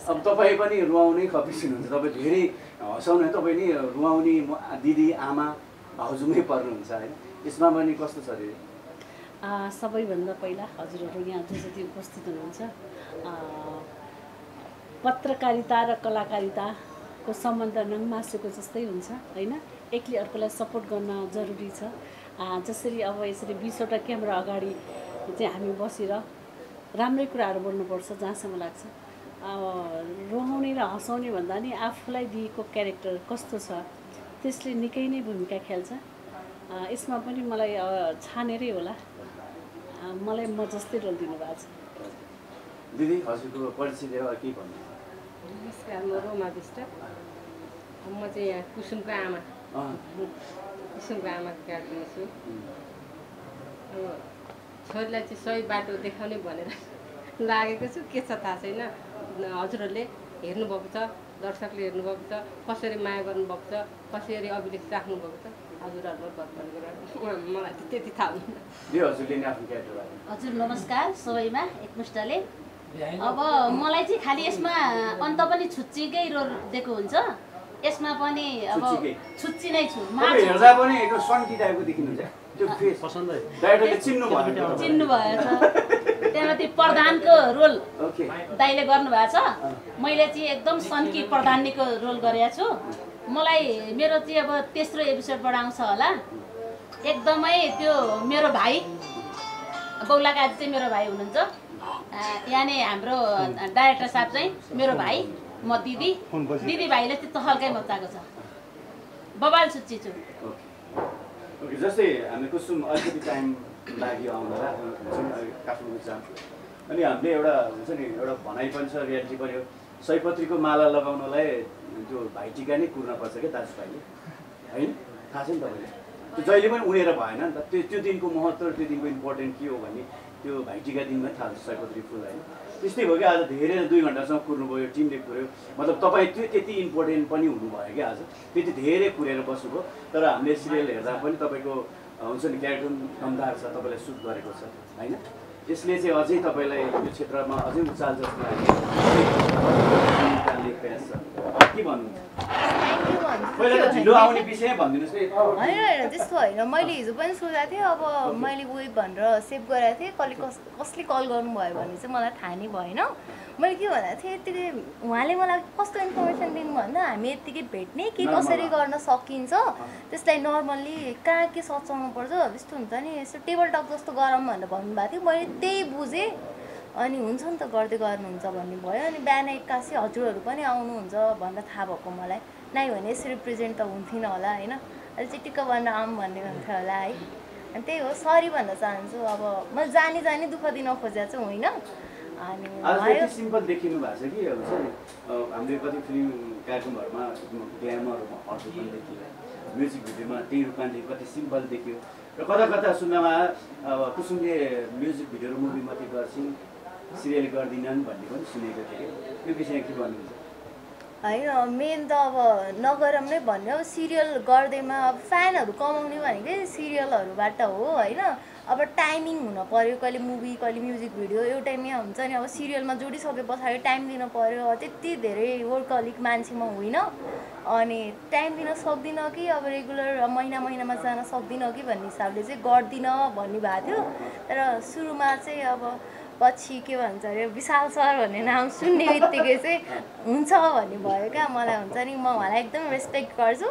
अब तपाईँ पनि रुवाउनै खप्लिस हुनुहुन्छ, तपाईँ धेरै हँसाउनु, तपाईँ नि रुवाउने दिदी आमा भाउजूमै पर्नुहुन्छ होइन, यसमा पनि कस्तो छ दिदी? सबैभन्दा पहिला हजुरहरू यहाँ जति उपस्थित हुनुहुन्छ, पत्रकारिता र कलाकारिताको सम्बन्ध नङमासेको जस्तै हुन्छ होइन। एकले अर्कोलाई सपोर्ट गर्न जरुरी छ। जसरी अब यसरी 20वटा क्यामेरा अगाडि चाहिँ हामी बसेर राम्रै कुराहरू बोल्नुपर्छ जहाँसम्म लाग्छ। रुवाउने र हँसाउने भन्दा नि आफूलाई दिएको क्यारेक्टर कस्तो छ त्यसले निकै नै भूमिका खेल्छ। यसमा पनि मलाई छानेरै होला, मलाई म जस्तै रोल दिनुभएको छ। दिदी हजुरको परिचय दिएर के भन्नु? नमस्कार, म रोमा विष्ट, म चाहिँ यहाँ कुसुमको आमा, कुसुमको आमाको क्यारेक्टर छु। अब छोरीलाई चाहिँ सही बाटो देखाउने भनेर लागेको छु, के छ थाहा छैन। हजुरहरूले हेर्नुभएको छ, दर्शकले हेर्नुभएको छ, कसरी माया गर्नुभएको छ, कसरी अभिलेख राख्नुभएको छ, हजुरहरूलाई बदनाम गरेर मलाई त्यति थाहा हुँदैन। हजुरले नि आफ्नो क्यारेक्टर राख्नु। हजुर नमस्कार सबैमा एकमुष्टले। अब मलाई चाहिँ खालि यसमा अन्त पनि छुच्चीकै रोल दिएको हुन्छ, यसमा पनि अब छुच्ची नै छु। हेर्दा पनि एकदम सन्टी टाइपको देखिनुहुन्छ त्यो फेस पसन्दै डाइरेक्टरले चिन्नु भएछ। त्यहाँमाथि प्रधानको रोल दाइले गर्नुभएको छ, मैले चाहिँ एकदम सन्की प्रधानीको रोल गरेको छु। मलाई मेरो चाहिँ अब तेस्रो एपिसोडबाट आउँछ होला। एकदमै त्यो मेरो भाइ बौलाकाजी चाहिँ मेरो भाइ हुनुहुन्छ, यानि हाम्रो डाइरेक्टर साहब चाहिँ मेरो भाइ, म दिदी भाइले चाहिँ तहल्कै मचाएको छ। बबाल छुच्ची छु। जस्तै हामी कुसुम अलिकति टाइम लाग्यो आउँदा काठमाडौँ जाम, अनि हामीले एउटा हुन्छ नि एउटा भनाइ पनि छ, रियालिटी पनि हो, सयपत्रीको माला लगाउनलाई त्यो भाइटिका नै कुर्नुपर्छ क्या दाजुभाइले, होइन? थाहा छ नि तपाईँले, त्यो जहिले पनि उडेर भएन नि त। त्यो दिनको महत्त्व, त्यो दिनको इम्पोर्टेन्ट के हो भन्ने त्यो भाइटिका दिनमा थाहा छ सयपत्री फुल, होइन? त्यस्तै भयो क्या, आज धेरै 2 घन्टासम्म कुर्नुभयो, टिमले कुर्यो, मतलब तपाईँ त्यो त्यति इम्पोर्टेन्ट पनि हुनुभयो क्या, आज त्यति धेरै कुरेर बस्नुभयो। तर हामीले सिरियल हेर्दा पनि तपाईँको हुन्छ नि क्यारेक्टर दमदार छ, तपाईँलाई सुट गरेको छ, होइन? यसले चाहिँ अझै तपाईँलाई यो क्षेत्रमा अझै उचाल जस्तो लाग्यो के भन्नुहुन्छ? पहिला त ढिलो आउने विषय भनिदिनुहोस् है। होइन त्यस्तो होइन, मैले हिजो पनि सोचेको थिएँ। अब मैले वेब भनेर सेभ गरेको थिएँ, कसले कल गर्नुभयो भने चाहिँ मलाई थाहा नै भएन। मैले के भनेको थिएँ, यत्तिकै उहाँले मलाई कस्तो इन्फर्मेसन दिनु भन्दा हामी यत्तिकै भेट्ने के कसरी गर्न सकिन्छ, त्यसलाई नर्मल्ली कहाँ के सचाउनु पर्छ त्यस्तो हुन्छ नि, यस्तो टेबल टक जस्तो गरौँ भनेर भन्नुभएको थियो। मैले त्यही बुझेँ, अनि हुन्छ नि त गर्दै गर्नुहुन्छ भन्ने भयो। अनि बिहान 81 हजुरहरू पनि आउनुहुन्छ भनेर थाहा भएको मलाई, नै भने यसरी प्रेजेन्ट त हुन्थेन होला, होइन? अहिले चाहिँ टिक्क बन्न आऊँ भन्ने हुन्थ्यो होला है। अनि त्यही हो, सरी भन्न चाहन्छु। अब मैले जानी दुःख दिन खोजेको चाहिँ होइन। अनि सिम्पल देखिनु भएको छ कि अब चाहिँ हामीले कति फिल्म कार्यक्रमहरूमा ड्यामहरूमा अर्को पनि देखियो, म्युजिक भिडियोमा त्यही रूपमा देखियो, कति सिम्पल देखियो र कता सुन्नमा अब कुसुमले म्युजिक भिडियो र मुभी मात्रै गर्छिन्, सिरियल गर्दिनन् भन्ने पनि सुनेको थिएँ। यो विषय के भन्नुहुन्छ? होइन, मेन त अब नगरौँ नै भन्ने हो। सिरियल गर्दैमा अब फ्यानहरू कमाउने भनेकै सिरियलहरूबाट हो, होइन? अब टाइमिङ हुन पऱ्यो, कहिले मुभी कहिले म्युजिक भिडियो एउटैमै हुन्छ नि। अब सिरियलमा जोडिसके पछाडि टाइम दिन पऱ्यो, त्यति धेरै वर्कहलिक मान्छे म होइन, अनि टाइम दिन सक्दिनँ कि अब रेगुलर महिनामा जान सक्दिनँ कि भन्ने हिसाबले चाहिँ गर्दिनँ भन्ने भएको थियो। तर सुरुमा चाहिँ अब पछि के भन्छ अरे विशाल सर भन्ने नाम सुन्ने बित्तिकै चाहिँ हुन्छ भन्ने भयो क्या। मलाई हुन्छ नि, म उहाँलाई एकदम रेस्पेक्ट गर्छु।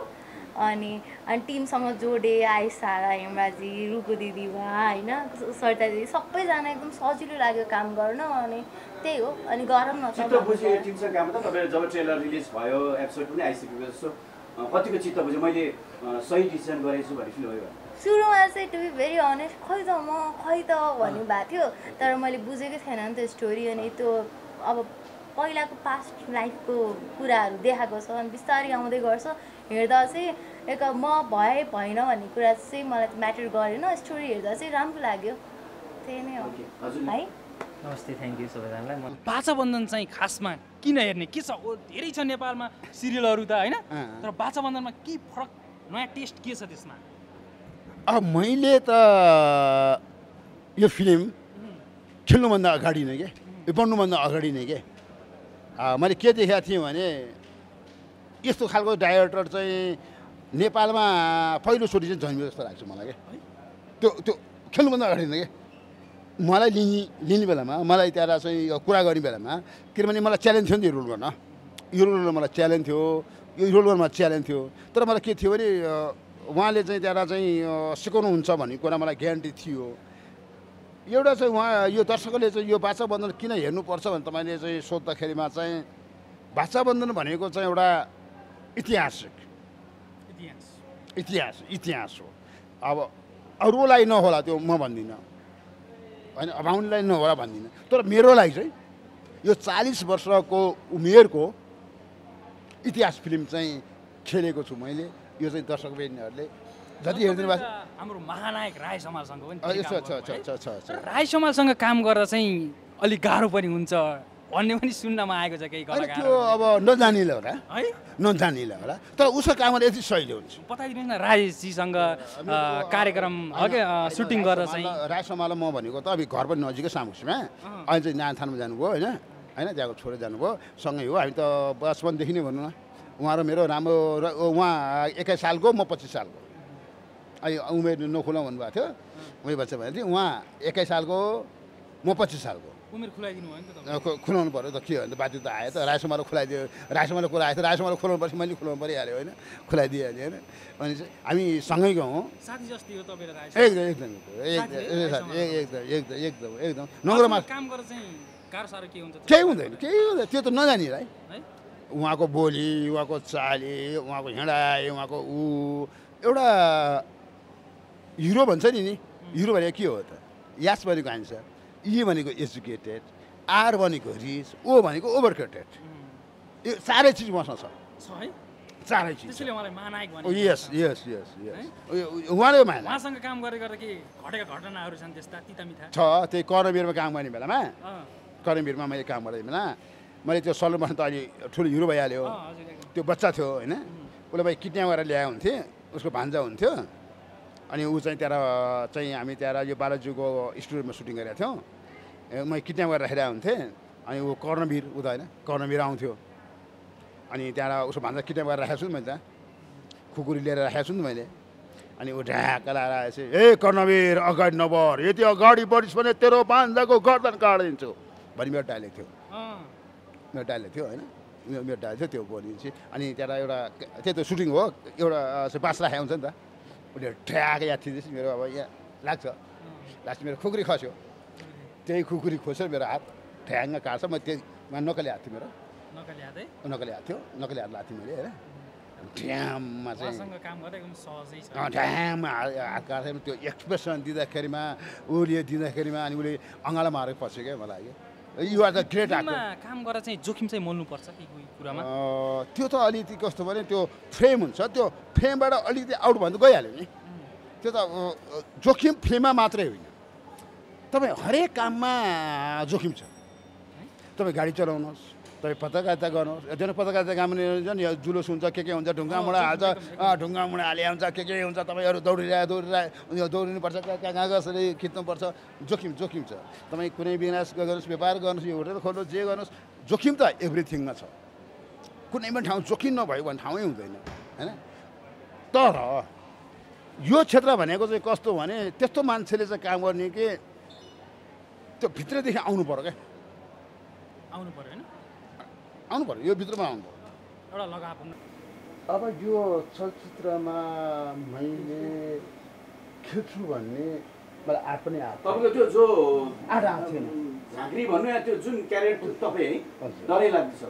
अनि टिमसँग जोडे, आइसारा, हेमराजी, रुकु दिदी भा, होइन, सरिता दिदी, सबैजना एकदम सजिलो लाग्यो काम गर्न। अनि त्यही हो, अनि गरौँ न चित्त बुझ्यो टिमसँग काम। त तपाईँले जब ट्रेलर रिलिज भयो, एपिसोड पनि आइसकेको जस्तो कतिको चित्त बुझ्यो, मैले सही डिसिजन गरेछु भन्ने फिल भयो? सुरुमा चाहिँ टु बी भेरी अनेस्ट खै त भन्ने भएको थियो, तर मैले बुझेकै थिएन नि त स्टोरी। अनि त्यो अब पहिलाको पास्ट लाइफको कुराहरू देखाएको छ, अनि बिस्तारै आउँदै गर्छ। हेर्दा चाहिँ एक म भएन भन्ने कुरा चाहिँ मलाई म्याटर गरेन, स्टोरी हेर्दा चाहिँ राम्रो लाग्यो। त्यही नै हो है। नमस्ते, थ्याङ्क यू सबैजनालाई। बाचा बन्धन चाहिँ खासमा किन हेर्ने के छ? धेरै छ नेपालमा सिरियलहरू त, होइन? तर बाचा बन्धनमा के फरक, नयाँ टेस्ट के छ त्यसमा? अब मैले त यो फिल्म खेल्नुभन्दा अगाडि नै बन्नुभन्दा अगाडि नै मैले के देखेको थिएँ भने यस्तो खालको डाइरेक्टर चाहिँ नेपालमा पहिलोचोटि चाहिँ जन्मियो जस्तो लाग्छ मलाई त्यो खेल्नुभन्दा अगाडि नै मलाई लिने बेलामा, मलाई त्यहाँ चाहिँ कुरा गर्ने बेलामा, किनभने मलाई च्यालेन्ज थियो नि यो रोल गर्न, यो रोलमा मलाई च्यालेन्ज थियो, यो रोल गर्न च्यालेन्ज थियो। तर मलाई के थियो भने उहाँले चाहिँ त्यहाँ चाहिँ सिकाउनुहुन्छ भन्ने कुरा मलाई ग्यारेन्टी थियो। एउटा चाहिँ उहाँ यो दर्शकले चाहिँ यो बाचा बन्धन किन हेर्नुपर्छ भने तपाईँले चाहिँ सोद्धाखेरिमा चाहिँ बाचा बन्धन भनेको चाहिँ एउटा इतिहास हो। अब अरूलाई नहोला त्यो म भन्दिनँ, होइन, अभाउनेलाई नहोला भन्दिनँ, तर मेरो लागि चाहिँ यो 40 वर्षको उमेरको इतिहास फिल्म चाहिँ खेलेको छु मैले। यो चाहिँ दर्शक बहिनीहरूले जति हेरिदिनु भएको हाम्रो महानायक राई समालसँग पनि राई समालसँग काम गर्दा चाहिँ अलिक गाह्रो पनि हुन्छ, भन्ने पनि सुन्नमा आएको छ केही होइन कलाकार त्यो अब नजानिले होला है नजानिले होला तर उसको कामहरू यति सहिले हुन्छ बताइदिनुहोस् न राजेशजीसँग कार्यक्रम अघि सुटिङ गरेर चाहिँ राजसमालाई म भनेको त अब घर पनि नजिकै सामुसीमा अहिले चाहिँ नारायण थानमा जानुभयो होइन होइन त्यहाँको छोरा जानुभयो सँगै हो हामी त बचपनदेखि नै भनौँ न उहाँ र मेरो राम्रो र उहाँ 21 सालको म 25 सालको अहिले उमेर नखुलाउ भन्नुभएको थियो मैले बच्चा भनेको थिएँ उहाँ 21 सालको म 25 सालको उमेर खुलाइदिनु भयो नि त खुलाउनु पऱ्यो त के भन्दा बाध्यता आयो त राजसमाले खुलाइदियो राजसमाले कुरा आयो त राजसमाले खुलाउनु पर्छ मैले खुलाउनु परिहाल्यो होइन खुलाइदिइहाल्यो होइन अनि चाहिँ हामी सँगै गयौँ साथी जस्तै हो तपाईँ र राजेश एकदम नगरमा काम गरेर चाहिँ गाह्रो साह्रो के हुन्छ केही हुँदैन त्यो त नजानिलाई उहाँको बोली उहाँको चाली उहाँको हिँडाइ उहाँको एउटा हिरो भन्छ नि हिरो भनेको के हो त यास भनेको आन्सर ई भनेको एजुकेटेड आर भनेको रिच ओ भनेको ओभरकेटेड यो चारै चिज मसँग छ चारै चिज यस यस यस यस उहाँले उहाँसँग काम गरेर के घटेका घटनाहरू छन् त्यस्ता तिता मिठा छ त्यही कर्णवीरमा काम गर्ने बेलामा कर्णवीरमा मैले काम गर्ने बेला मैले त्यो सलमान त अहिले ठुलो हिरो भइहाल्यो त्यो बच्चा थियो होइन उसले भाइ किडन्याप गरेर ल्याएको हुन्थेँ उसको भान्जा हुन्थ्यो अनि ऊ चाहिँ त्यहाँ चाहिँ हामी त्यहाँ यो बालाजुको स्टुडियोमा सुटिङ गरेका थियौँ म किडन्याप गरेर राखिरहेको हुन्थेँ अनि ऊ कर्णवीर ऊ त होइन कर्णवीर आउँथ्यो अनि त्यहाँ उसको भान्जा किडन्याप गरेर राखेको छु नि मैले त्यहाँ खुकुरी लिएर राखेको छु नि मैले अनि ऊ ढ्याक्क लाएर आएछ ए कर्णवीर अगाडि नबर यति अगाडि बढिस् भने तेरो भान्जाको गर्दन काटिदिन्छु भनी मेरो डाइलेक्ट थियो मेरो डाइलेक्ट थियो होइन मेरो डाइलेक्ट थियो त्यो बोलिन्छ अनि त्यहाँ एउटा त्यही त सुटिङ हो एउटा बाँस राखेको हुन्छ नि त उसले ठ्याक याद थिएछ मेरो अब यहाँ लाग्छ लास्ट मेरो खुकुरी खस्यो त्यही खुकुरी खोस्यो मेरो हात ठ्याङ्ग काट्छ म त्यही नकली हात थियो मेरो नकली हात थियो नकली हात लाग्थ्यो मैले होइन ढ्याममा चाहिँ ढ्याममा हात काट्थ्यो त्यो एक्सप्रेसन दिँदाखेरिमा उसले दिँदाखेरिमा अनि उसले अँगालो मारेर पस्यो क्या मलाई you are the great actor काम गरेर चाहिँ जोखिम चाहिँ मोल्नुपर्छ कि कोही कुरामा त्यो त अलिकति कस्तो भने त्यो फ्रेम हुन्छ त्यो फ्रेमबाट अलिकति आउट भन्दा गइहाल्यो नि त्यो त जोखिम फ्रेममा मात्रै होइन तपाईँ हरेक काममा जोखिम छ तपाईँ गाडी चलाउनुहोस् तपाईँ पत्रकारिता गर्नुहोस् जुन पत्रकारिता काम नि जुलुस हुन्छ के हुन्छ ढुङ्गा मुढा हाल्छ ढुङ्गा मुढा हाले हुन्छ के हुन्छ तपाईँहरू दौडिनुपर्छ कहाँ कसरी खिच्नुपर्छ जोखिम छ तपाईँ कुनै बिजनेस गर्नुहोस् व्यापार गर्नुहोस् यो होटल खोल्नुहोस् जे गर्नुहोस् जोखिम त एभ्रिथिङमा छ कुनै पनि ठाउँ जोखिम नभएको भने ठाउँै हुँदैन होइन तर यो क्षेत्र भनेको चाहिँ कस्तो भने त्यस्तो मान्छेले चाहिँ काम गर्ने कि त्यो भित्रदेखि आउनु पर्यो क्या आउनु पर्यो होइन आउनु पर्यो यो भित्रमा आउनु पर्यो एउटा लगाव अब यो चलचित्रमा मैले खेल्छु भन्ने मलाई आँट पनि आएको तपाईँको त्यो जो आँट आएको थिएन झाँक्री भन्नु त्यो जुन क्यारेक्टर तपाईँ डरै लाग्दैछ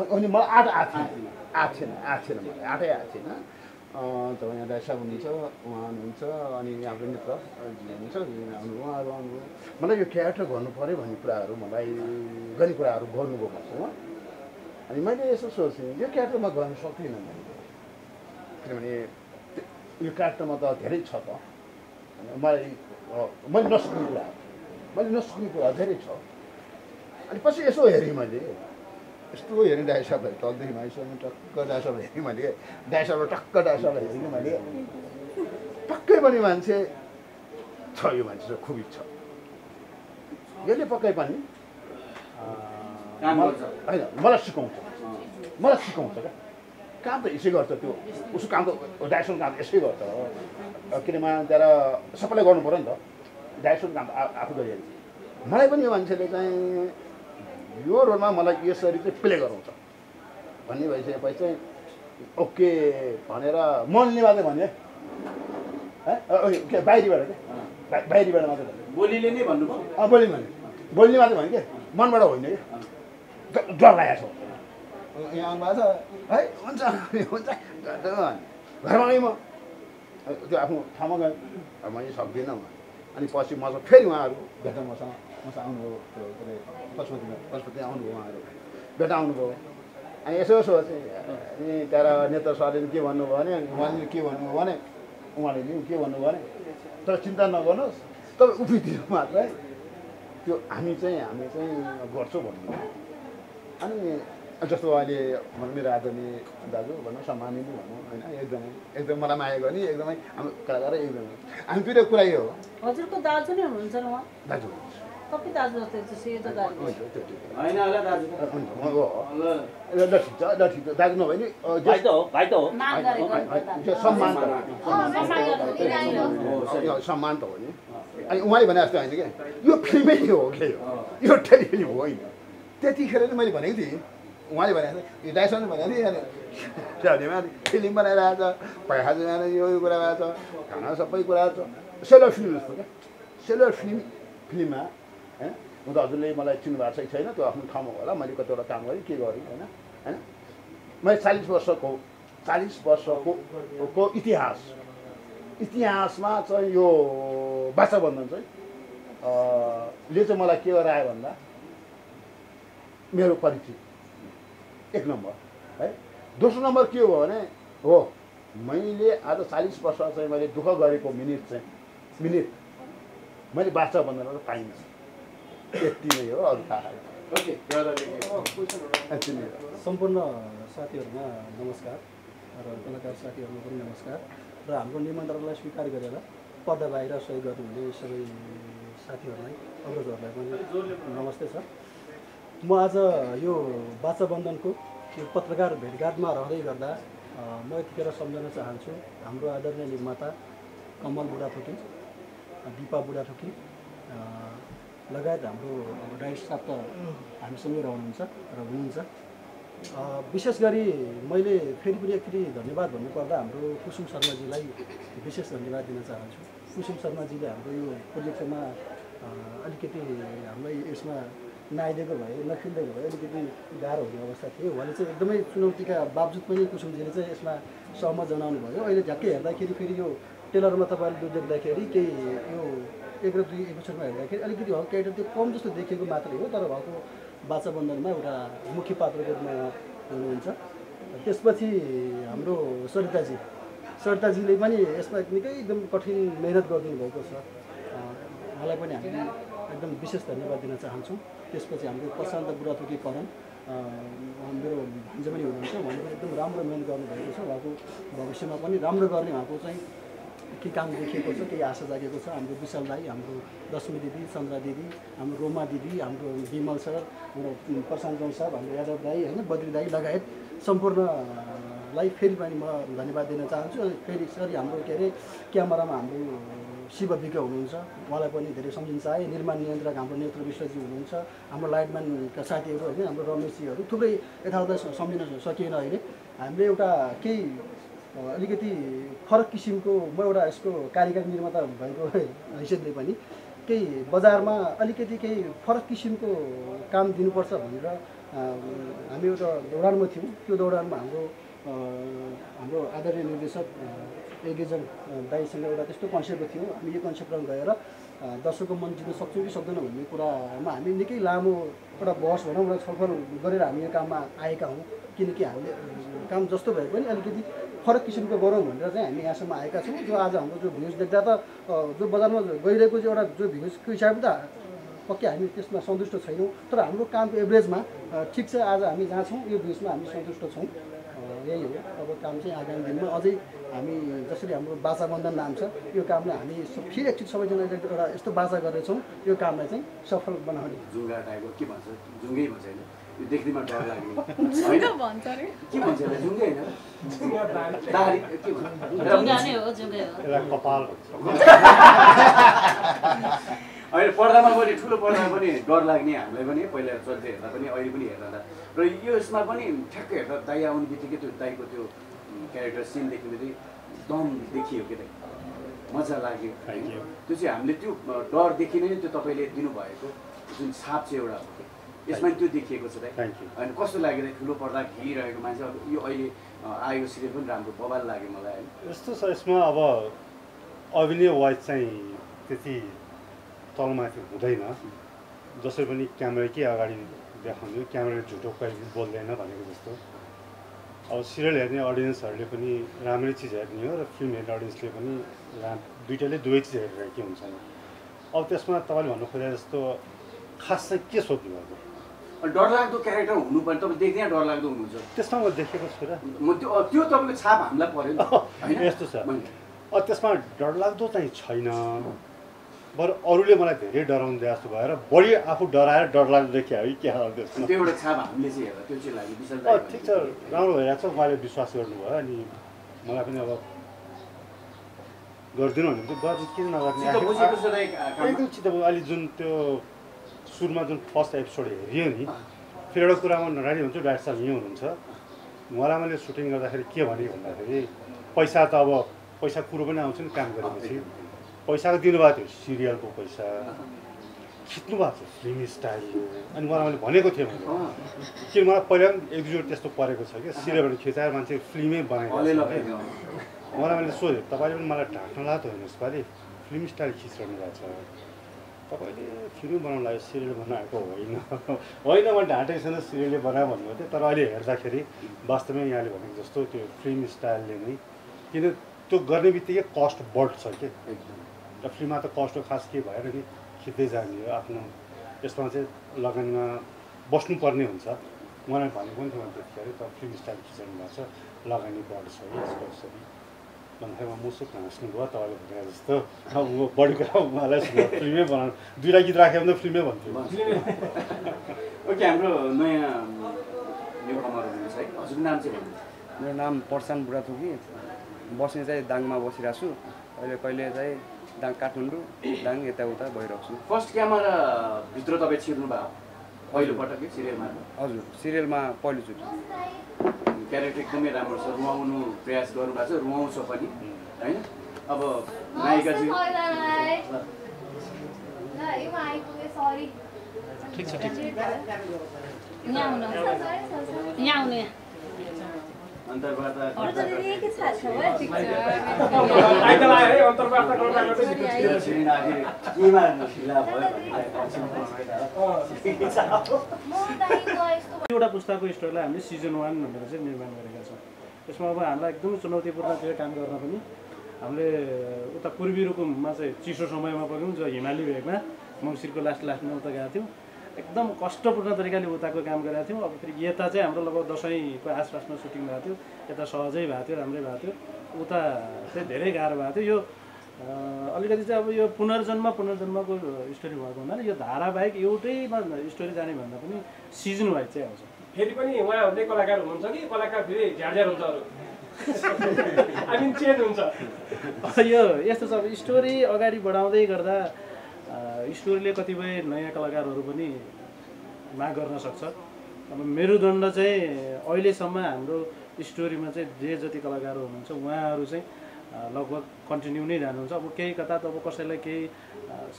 अनि मलाई आँट आएको थिएन मलाई आँटै आएको थिएन तपाईँ यहाँ राई साहब हुनुहुन्छ उहाँ हुनुहुन्छ अनि हाम्रो मित्र हुनुहुन्छ उहाँहरू आउनुभयो मलाई यो क्यारेक्टर गर्नु पऱ्यो भन्ने कुराहरू मलाई गर्ने कुराहरू गर्नुभयो मसँग अनि मैले यसो सोचेँ यो क्यारेक्टर म गर्न सक्दिनँ मैले किनभने यो क्यारेक्टरमा त धेरै छ त मैले नसक्ने कुरा धेरै छ अनि पछि यसो हेरेँ मैले यस्तो हेरेँ दाइ साहबलाई तलदेखि माइसम्म टक्क दाइ साहबलाई हेरेँ मैले दाइ साहबलाई टक्क दाइ साहबलाई हेरेँ मैले पक्कै पनि मान्छे छ यो मान्छे चाहिँ खुबी छ यसले पक्कै पनि होइन मलाई सिकाउँछ क्या काम त यसै गर्छ त्यो उसको काम त डाइरेक्सनको काम यसै गर्छ किनभने त्यहाँ सबैलाई गर्नु पऱ्यो नि त डाइरेक्सनको काम त आफू गरिहाल्छ मलाई पनि यो मान्छेले चाहिँ यो रोलमा मलाई यसरी चाहिँ प्ले गराउँछ भन्ने भइसकेपछि चाहिँ ओके भनेर मनले मात्रै भने के बाहिरीबाट क्या बाहिरीबाट मात्रै भने बोलीले नै भन्नुभयो बोल्ने मात्रै भने के मनबाट होइन कि डर लागेको छ यहाँ आउनुभएको छ है हुन्छ घरमा गएँ म त्यो आफ्नो ठाउँमा गएँ मैले सक्दिनँ अनि पछि मसँग फेरि उहाँहरू भेट्दा मसँग आउनुभयो त्यो पशुपति आउनुभयो उहाँहरू भेट्दा आउनुभयो अनि यसो सोचेँ अनि त्यहाँ नेता सरले के भन्नुभयो भने उहाँले के भन्नुभयो भने उहाँले के भन्नुभयो भने तर चिन्ता नगर्नुहोस् तपाईँ उभिदिनु मात्रै त्यो हामी चाहिँ गर्छौँ भन्नु अनि जस्तो अहिले मेरो आदरणीय दाजु भनौँ सम्मानित भनौँ होइन एकदम मलाई माया गर्ने एकदमै हाम्रो कलाकार एकदमै हामी दुईवटा कुरा यो हो हजुरको दाजु नै हुनुहुन्छ न उहाँ दाजु कति दाजु जस्तै सेतो दाजु होइन होला दाजु ल ठिक छ दाजु नभए नि सम्मान त हो नि अनि उहाँले भने जस्तो होइन क्या यो फिल्मै हो के यो टेलिफिल्म होइन त्यतिखेर नै मैले भनेको थिएँ उहाँले भनेको थियो यो डाइसनले भनेको थिएँ फिल्म बनाइरहेको छ पैसा जमाना यो कुरा भएको छ खाना सबै कुरा छ सेलर फिल्म जस्तो क्या सेलर फिल्ममा होइन हुन त हजुरले मलाई चिन्नु भएको छ छैन त्यो आफ्नो ठाउँमा होला मैले कतिवटा काम गरेँ के गरेँ होइन होइन मैले 40 वर्षको इतिहासमा चाहिँ यो बाछाबन्धन चाहिँ ले चाहिँ मलाई के गरायो भन्दा मेरो परिचय 1 नम्बर है। दोस्रो नम्बर के हो भने हो मैले आज 40 वर्ष चाहिँ मैले दुःख गरेको मिनेट मैले बाछाबन्धन पाइन्छ यति नै हो अरू थाहा सम्पूर्ण साथीहरूमा नमस्कार र कलाकार साथीहरूलाई पनि नमस्कार र हाम्रो निमन्त्रणलाई स्वीकार गरेर पर्दा बाहिर सहयोग गर्नुहुने सबै साथीहरूलाई अग्रजहरूलाई पनि नमस्ते छ। म आज यो बाछाबन्धनको यो पत्रकार भेटघाटमा रहँदै गर्दा म यतिखेर सम्झन चाहन्छु हाम्रो आदरणीय निर्माता कमल बुढाथोकी, दिपा बुढाथोकी लगायत हाम्रो डाइरेक्टर साहब त हामीसँगै रहनुहुन्छ र हुनुहुन्छ। विशेष गरी मैले फेरि पनि एकचोटि धन्यवाद भन्नुपर्दा हाम्रो कुसुम शर्माजीलाई विशेष धन्यवाद दिन चाहन्छु। कुसुम शर्माजीले हाम्रो यो प्रोजेक्टमा अलिकति हामीलाई यसमा नआइदिएको भए नखिलिदिएको भए अलिकति गाह्रो हुने अवस्था थियो। उहाँले चाहिँ एकदमै चुनौतीका बावजुद पनि कुसुमजीले चाहिँ यसमा सहमत जनाउनु भयो। अहिले झ्याक्कै हेर्दाखेरि फेरि यो टेलरमा तपाईँले देख्दाखेरि केही यो 1 र 2 एपिसोडमा हेर्दाखेरि अलिकति हक क्यारेक्टर त्यो कम जस्तो देखिएको मात्रै हो, तर भएको बाछाबन्धनमा एउटा मुख्य पात्रको रूपमा हुनुहुन्छ। त्यसपछि हाम्रो सरिताजीले पनि यसमा निकै एकदम कठिन मेहनत गरिदिनु भएको छ। उहाँलाई पनि हामी एकदम विशेष धन्यवाद दिन चाहन्छौँ। त्यसपछि हाम्रो प्रशान्त बुढाथोकी करण मेरो भान्जा पनि हुनुहुन्छ, उहाँले पनि एकदम राम्रो मेहनत गर्नुभएको छ। उहाँको भविष्यमा पनि राम्रो गर्ने उहाँको चाहिँ के काम देखिएको छ, केही आशा जागेको छ। हाम्रो विशाल दाई, हाम्रो दशमी दिदी, चन्द्रा दिदी, हाम्रो रोमा दिदी, हाम्रो विमल सर, हाम्रो प्रशान्त जौन साहब, हाम्रो यादव दाई होइन, बद्री दाई लगायत सम्पूर्णलाई फेरि पनि म धन्यवाद दिन चाहन्छु। फेरि सरी हाम्रो के अरे क्यामेरामा हाम्रो शिव विज्ञ हुनुहुन्छ, उहाँलाई पनि धेरै सम्झिन चाहे। निर्माण नियन्त्रक हाम्रो नेत्र विश्वजी हुनुहुन्छ, हाम्रो लाइटम्यानका साथीहरू होइन, हाम्रो रमेशजीहरू थुप्रै यथावत सम्झिन सकिएन। अहिले हामीले एउटा केही अलिकति फरक किसिमको म एउटा यसको कार्यकारी निर्माता भएको हैसियतले पनि केही बजारमा अलिकति केही फरक किसिमको काम दिनुपर्छ भनेर हामी एउटा दौडानमा थियौँ। त्यो दौडानमा हाम्रो आदरणीय निर्देशक एगेजन दाईसँग एउटा त्यस्तो कन्सेप्ट थियो। हामी यो कन्सेप्टमा गएर दर्शकको मन जित्न सक्छौँ कि सक्दैन भन्ने कुरामा हामी निकै लामो एउटा बहस भनौँ र छलफल गरेर हामी यो काममा आएका हौँ। किनकि हामीले काम जस्तो भए पनि अलिकति फरक किसिमको गरौँ भनेर चाहिँ हामी यहाँसम्म आएका छौँ। जो आज हाम्रो जो भ्युज देख्दा त जो बजारमा गइरहेको चाहिँ एउटा जो भ्युजको हिसाबले त पक्कै हामी त्यसमा सन्तुष्ट छैनौँ, तर हाम्रो कामको एभरेजमा ठिक छ। आज हामी जहाँ छौँ यो भ्युजमा हामी सन्तुष्ट छौँ। यही हो। अब काम चाहिँ आगामी दिनमा अझै हामी जसरी हाम्रो बाछाबन्धन नाम छ यो कामलाई हामी फेरि एकचोटि सबैजना एउटा यस्तो बाचा गरेछौँ यो कामलाई चाहिँ सफल बनाउने। जुङ्गा टाइपको के भन्छ, जुङ्गै भन्छ होइन, यो देख्दैमा डर लाग्ने होइन भन्छ अरे के भन्छ जुङ्गै होइन दारी के भन्छ कपाल अहिले पर्दामा पनि ठुलो पर्दामा पनि डर लाग्ने हामीलाई पनि पहिला चल्दै हेर्दा पनि अहिले पनि हेर्दा र यो यसमा पनि ठ्याक्कै हेर्दा दाइ आउने बित्तिकै त्यो दाइको त्यो क्यारेक्टर सिन देख्दाखेरि दम देखियो के मजा लाग्यो होइन। त्यो चाहिँ हामीले त्यो डरदेखि नै त्यो तपाईँले दिनुभएको जुन छाप चाहिँ एउटा यसमा त्यो देखिएको छ दाइ। होइन कस्तो लाग्यो दाइ ठुलो पर्दा खेलिरहेको मान्छे अब यो अहिले आएको सिरियल पनि राम्रो बवाल लाग्यो मलाई होइन। यस्तो छ यसमा अब अभिनय वाइज चाहिँ त्यति तलमाथि हुँदैन, जसै पनि क्यामेराकै अगाडि देखाउने क्यामेराले झुटो कहिले बोल्दैन भनेको जस्तो। अब सिरियल हेर्ने अडियन्सहरूले पनि राम्रै चिज हेर्ने हो र फिल्म हेर्ने अडियन्सले पनि दुइटैले दुवै चिज हेरिरहेकै हुन्छन्। अब त्यसमा तपाईँले भन्नु खोजे जस्तो खास चाहिँ के सोध्नुभएको डरलाग्दो क्यारेक्टर हुनु पनि तपाईँ देख्दै डरलाग्दो हुनुहुन्छ त्यसमा म देखेको छु र त्यो तपाईँको छाप हामीलाई पर्यो नि यस्तो छ त्यसमा डरलाग्दो चाहिँ छैन बरु अरूले मलाई धेरै डराउनु दिए जस्तो भएर बढी आफू डराएर डरलाग्दो देखियो है क्या हो त्यसमा त्यो एउटा छाप हामीले चाहिँ हेर्दा त्यो चाहिँ लाग्यो विशाल ठिक छ राम्रो भइरहेको छ उहाँले विश्वास गर्नुभयो अनि मलाई पनि अब गरिदिनु भने चाहिँ गर्नु किन नगर्ने एकदम चित्त अहिले जुन त्यो सुरुमा जुन फर्स्ट एपिसोड हेऱ्यो नि फेरि एउटा कुरामा नरानी हुन्छु डाक्टर साहब यहीँ हुनुहुन्छ उहाँलाई मैले सुटिङ गर्दाखेरि के भने भन्दाखेरि पैसा त अब पैसा कुरो पनि आउँछ नि काम गरेपछि पैसाको दिनुभएको थियो सिरियलको पैसा खिच्नु भएको थियो फिल्म स्टाइल अनि उहाँलाई मैले भनेको थिएँ मैले किन मलाई पहिला पनि एक दुईचोटि त्यस्तो परेको छ क्या सिरियलबाट खिचाएर मान्छे फिल्मै बनाइरहेको छ उहाँलाई मैले सोधेँ तपाईँले पनि मलाई ढाक्न लाग्यो होइन यसपालि फिल्म स्टाइल खिचिरहनु भएको छ तपाईँले फिल्म बनाउनु लाग्यो सिरियल बनाएको होइन होइन मैले ढाँटेको छैन सिरियलले बनायो भन्नुभएको थियो तर अहिले हेर्दाखेरि वास्तवमै यहाँले भनेको जस्तो त्यो फिल्म स्टाइलले नै किन त्यो गर्ने बित्तिकै कस्ट बढ्छ क्या एकदम र फिल्ममा त कस्टको खास के भएर नि खिच्दै जाने हो आफ्नो यसमा चाहिँ लगानीमा बस्नुपर्ने हुन्छ उहाँलाई भनेको पनि थियो त्यतिखेर त फिल्म स्टाइल खिचाउनु भएको छ लगानी बढ्छ यसको यसरी भन्दाखेरि मुसुक हाँस्नु भयो तपाईँले भनेको जस्तो अब बढी कुरा उहाँलाई फिल्मै बनाउनु दुईवटा गीत राख्यो भने त फिल्मै भन्थ्यो ओके हाम्रो नयाँ न्युकमर हुनुहुन्छ है हजुरको नाम चाहिँ भन्नु मेरो नाम पर्सान बुढाथोकी बस्ने चाहिँ दाङमा बसिरहेको छु अहिले कहिले चाहिँ दाङ काठमाडौँ दाङ यताउता भइरहेको छु फर्स्ट क्यामेरा भित्र तपाईँ छिर्नु भयो पहिलोपटक सिरियलमा हजुर सिरियलमा पहिलोचोटि क्यारेक्टर एकदमै राम्रो छ रुवाउनु प्रयास गर्नुभएको छ रुवाउँछ पनि होइन अब नायिकाजी ठिक छ यहाँ आउने अन्तर्वार्ता एउटा पुस्ताको स्टोरीलाई हामीले सिजन 1 भनेर चाहिँ निर्माण गरेका छौँ यसमा अब हामीलाई एकदमै चुनौतीपूर्ण थियो काम गर्न पनि हामीले उता पूर्वी रुकुममा चाहिँ चिसो समयमा पनि जो हिमाली भेगमा मङ्सिरको लास्टमा उता गएको थियौँ एकदम कष्टपूर्ण तरिकाले उताको काम गरेका थियौँ अब फेरि यता चाहिँ हाम्रो लगभग दसैँको आसपासमा सुटिङ भएको थियो यता सहजै भएको थियो राम्रै भएको थियो उता चाहिँ धेरै गाह्रो भएको थियो यो अलिकति चाहिँ अब यो पुनर्जन्मको स्टोरी भएको हुनाले यो धारावाहिक एउटैमा स्टोरी जाने भन्दा पनि सिजन वाइज चाहिँ आउँछ फेरि पनि उहाँहरूले कलाकार हुनुहुन्छ कि कलाकार फेरि झ्यार हुन्छ अरू आई मिन चेन्ज हुन्छ यो यस्तो छ अब स्टोरी अगाडि बढाउँदै गर्दा स्टोरीले कतिपय नयाँ कलाकारहरू पनि माग गर्न सक्छ अब मेरुदण्ड चाहिँ अहिलेसम्म हाम्रो स्टोरीमा चाहिँ जे जति कलाकारहरू हुनुहुन्छ उहाँहरू चाहिँ लगभग कन्टिन्यू नै जानुहुन्छ अब केही कता त अब कसैलाई केही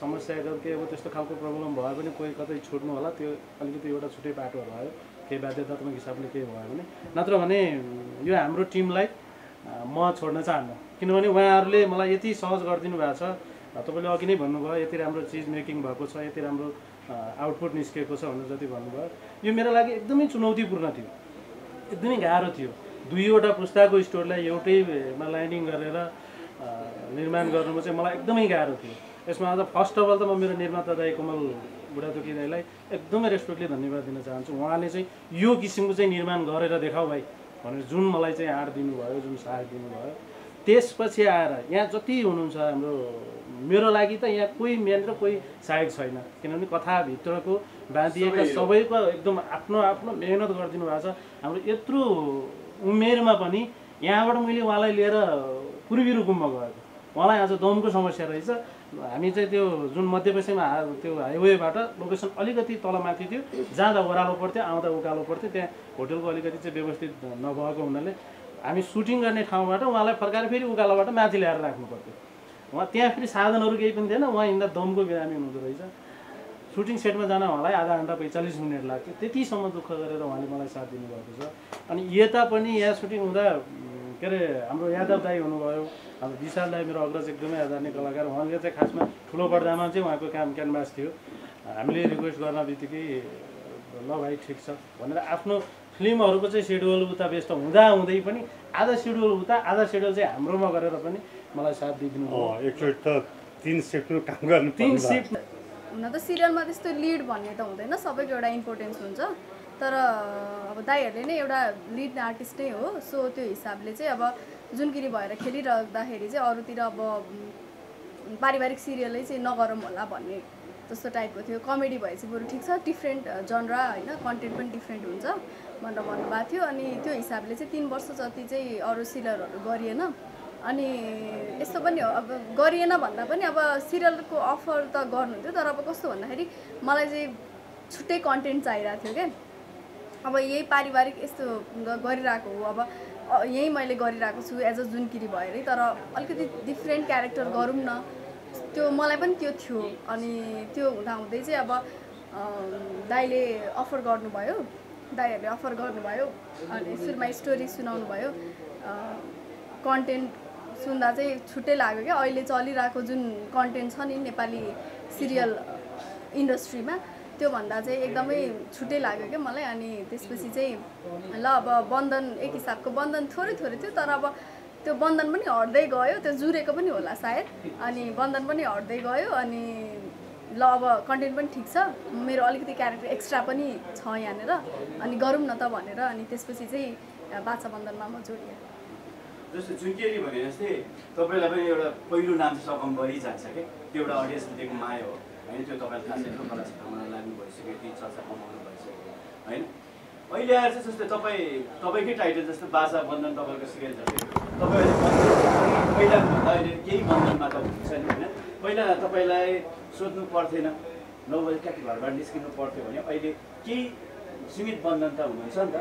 समस्या केही अब त्यस्तो खालको प्रब्लम भयो भने कोही कतै छुट्नु होला त्यो अलिकति एउटा छुट्टै बाटो भयो केही बाध्यतात्मक हिसाबले केही भयो भने नत्र भने यो हाम्रो टिमलाई म छोड्न चाहन्न किनभने उहाँहरूले मलाई यति सहज गरिदिनु भएको छ तपाईँले अघि नै भन्नुभयो यति राम्रो चिज मेकिङ भएको छ यति राम्रो आउटपुट निस्केको छ भनेर जति भन्नुभयो यो मेरो लागि एकदमै चुनौतीपूर्ण थियो एकदमै गाह्रो थियो दुईवटा पुस्ताको स्टोरीलाई एउटैमा लाइनिङ गरेर निर्माण गर्नुमा चाहिँ मलाई एकदमै गाह्रो थियो यसमा अझ फर्स्ट अफ अल त म मेरो निर्माता दाइ कमल बुढाथोकी दाइलाई एकदमै रेस्पेक्टले धन्यवाद दिन चाहन्छु उहाँले चाहिँ यो किसिमको चाहिँ निर्माण गरेर देखाऊ भाइ भनेर जुन मलाई चाहिँ आँट दिनुभयो जुन साहस दिनुभयो त्यसपछि आएर यहाँ जति हुनुहुन्छ हाम्रो मेरो लागि त यहाँ कोही मेन र कोही सहायक छैन किनभने कथाभित्रको बाँधिएका सबैको एकदम आफ्नो आफ्नो मेहनत गरिदिनु भएको छ हाम्रो यत्रो उमेरमा पनि यहाँबाट मैले उहाँलाई लिएर पूर्वी रुकुममा गएको उहाँलाई आज दमको समस्या रहेछ हामी चाहिँ त्यो जुन मध्यपश्चिममा त्यो हाइवेबाट लोकेसन अलिकति तलमाथि थियो जाँदा ओह्रालो पर्थ्यो आउँदा उकालो पर्थ्यो त्यहाँ होटलको अलिकति चाहिँ व्यवस्थित नभएको हुनाले हामी सुटिङ गर्ने ठाउँबाट उहाँलाई फर्काएर फेरि उकालोबाट माथि ल्याएर राख्नु पर्थ्यो उहाँ त्यहाँ फेरि साधनहरू केही पनि थिएन उहाँ हिँड्दा दमको बिरामी हुनुहुँदो रहेछ सुटिङ सेटमा जान उहाँलाई आधा घन्टा 45 मिनट लाग्थ्यो त्यतिसम्म दुःख गरेर उहाँले मलाई साथ दिनुभएको छ अनि यता पनि यहाँ सुटिङ हुँदा के अरे हाम्रो यादव दाई हुनुभयो हाम्रो विशाल दाई मेरो अग्रज एकदमै आदरणीय कलाकार उहाँले चाहिँ खासमा ठुलो पर्दामा चाहिँ उहाँको काम क्यानभास थियो हामीले रिक्वेस्ट गर्न बित्तिकै ल भाइ ठिक छ भनेर आफ्नो फिल्महरूको चाहिँ सेड्युल उता व्यस्त हुँदा हुँदै पनि आधा सेड्युल उता आधा सेड्युल चाहिँ हाम्रोमा गरेर पनि मलाई साथ दिइदिनु भयो एकचोटि त 3 शिफ्टमा काम गर्नु 3 शिफ्ट हुन त सिरियलमा त्यस्तो लिड भन्ने त हुँदैन, सबैको एउटा इम्पोर्टेन्स हुन्छ, तर अब दाइहरूले नै एउटा लिड आर्टिस्ट नै हो। सो त्यो हिसाबले चाहिँ अब जुनकिरी भएर खेलिरहँदाखेरि चाहिँ अरूतिर अब पारिवारिक सिरियलै चाहिँ नगरौँ होला भन्ने जस्तो टाइपको थियो। कमेडी भए चाहिँ बरु ठिक छ, डिफ्रेन्ट जनरा होइन, कन्टेन्ट पनि डिफ्रेन्ट हुन्छ भनेर भन्नुभएको थियो। अनि त्यो हिसाबले चाहिँ 3 वर्ष जति चाहिँ अरू सिरियलहरू गरिएन। अनि यस्तो पनि हो, अब गरिएन भन्दा पनि अब सिरियलको अफर त गर्नुहुन्थ्यो, तर अब कस्तो भन्दाखेरि मलाई चाहिँ छुट्टै कन्टेन्ट चाहिरहेको थियो क्या। अब यही पारिवारिक यस्तो गरिरहेको हो, अब यही मैले गरिरहेको छु एज अ जुनकिरी भएरै, तर अलिकति डिफ्रेन्ट क्यारेक्टर गरौँ न, त्यो मलाई पनि त्यो थियो। अनि त्यो हुँदाहुँदै चाहिँ अब दाइले अफर गर्नुभयो, दाइहरूले अफर गर्नुभयो, अनि सुरुमा स्टोरी सुनाउनु भयो। कन्टेन्ट सुन्दा चाहिँ छुट्टै लाग्यो क्या, अहिले चलिरहेको जुन कन्टेन्ट छ नि नेपाली सिरियल इन्डस्ट्रीमा, त्योभन्दा चाहिँ एकदमै छुट्टै लाग्यो क्या मलाई। अनि त्यसपछि चाहिँ ल अब बन्धन एक हिसाबको बन्धन थोरै थोरै थियो, तर अब त्यो बन्धन पनि हट्दै गयो, त्यो जुरेको पनि होला सायद, अनि बन्धन पनि हट्दै गयो। अनि ल अब कन्टेन्ट पनि ठिक छ, मेरो अलिकति क्यारेक्टर एक्स्ट्रा पनि छ यहाँनिर, अनि गरौँ न त भनेर अनि त्यसपछि चाहिँ बाचा बन्धनमा म जोडिएँ। जस्तो जुनकिरी भने जस्तै तपाईँलाई पनि एउटा पहिलो नाम चाहिँ सकम्बरी जान्छ क्या, त्यो एउटा अडियन्सले दिएको माया हो होइन, त्यो तपाईँलाई खास एकदम कला क्षेत्रमा लाग्नु भइसक्यो, ती चर्चा कमाउनु भइसक्यो होइन। अहिले आएर चाहिँ जस्तै तपाईँकै टाइटल जस्तो बाजा बन्धन तपाईँको सिरियल जस्तै तपाईँले पहिलाभन्दा अहिले केही बन्धनमा त हुन्छ नि होइन। पहिला तपाईँलाई सोध्नु पर्थेन, 9 बजी ट्याक्कै घरबाट निस्किनु पर्थ्यो भने अहिले केही सीमित बन्धन त हुनुहुन्छ नि त,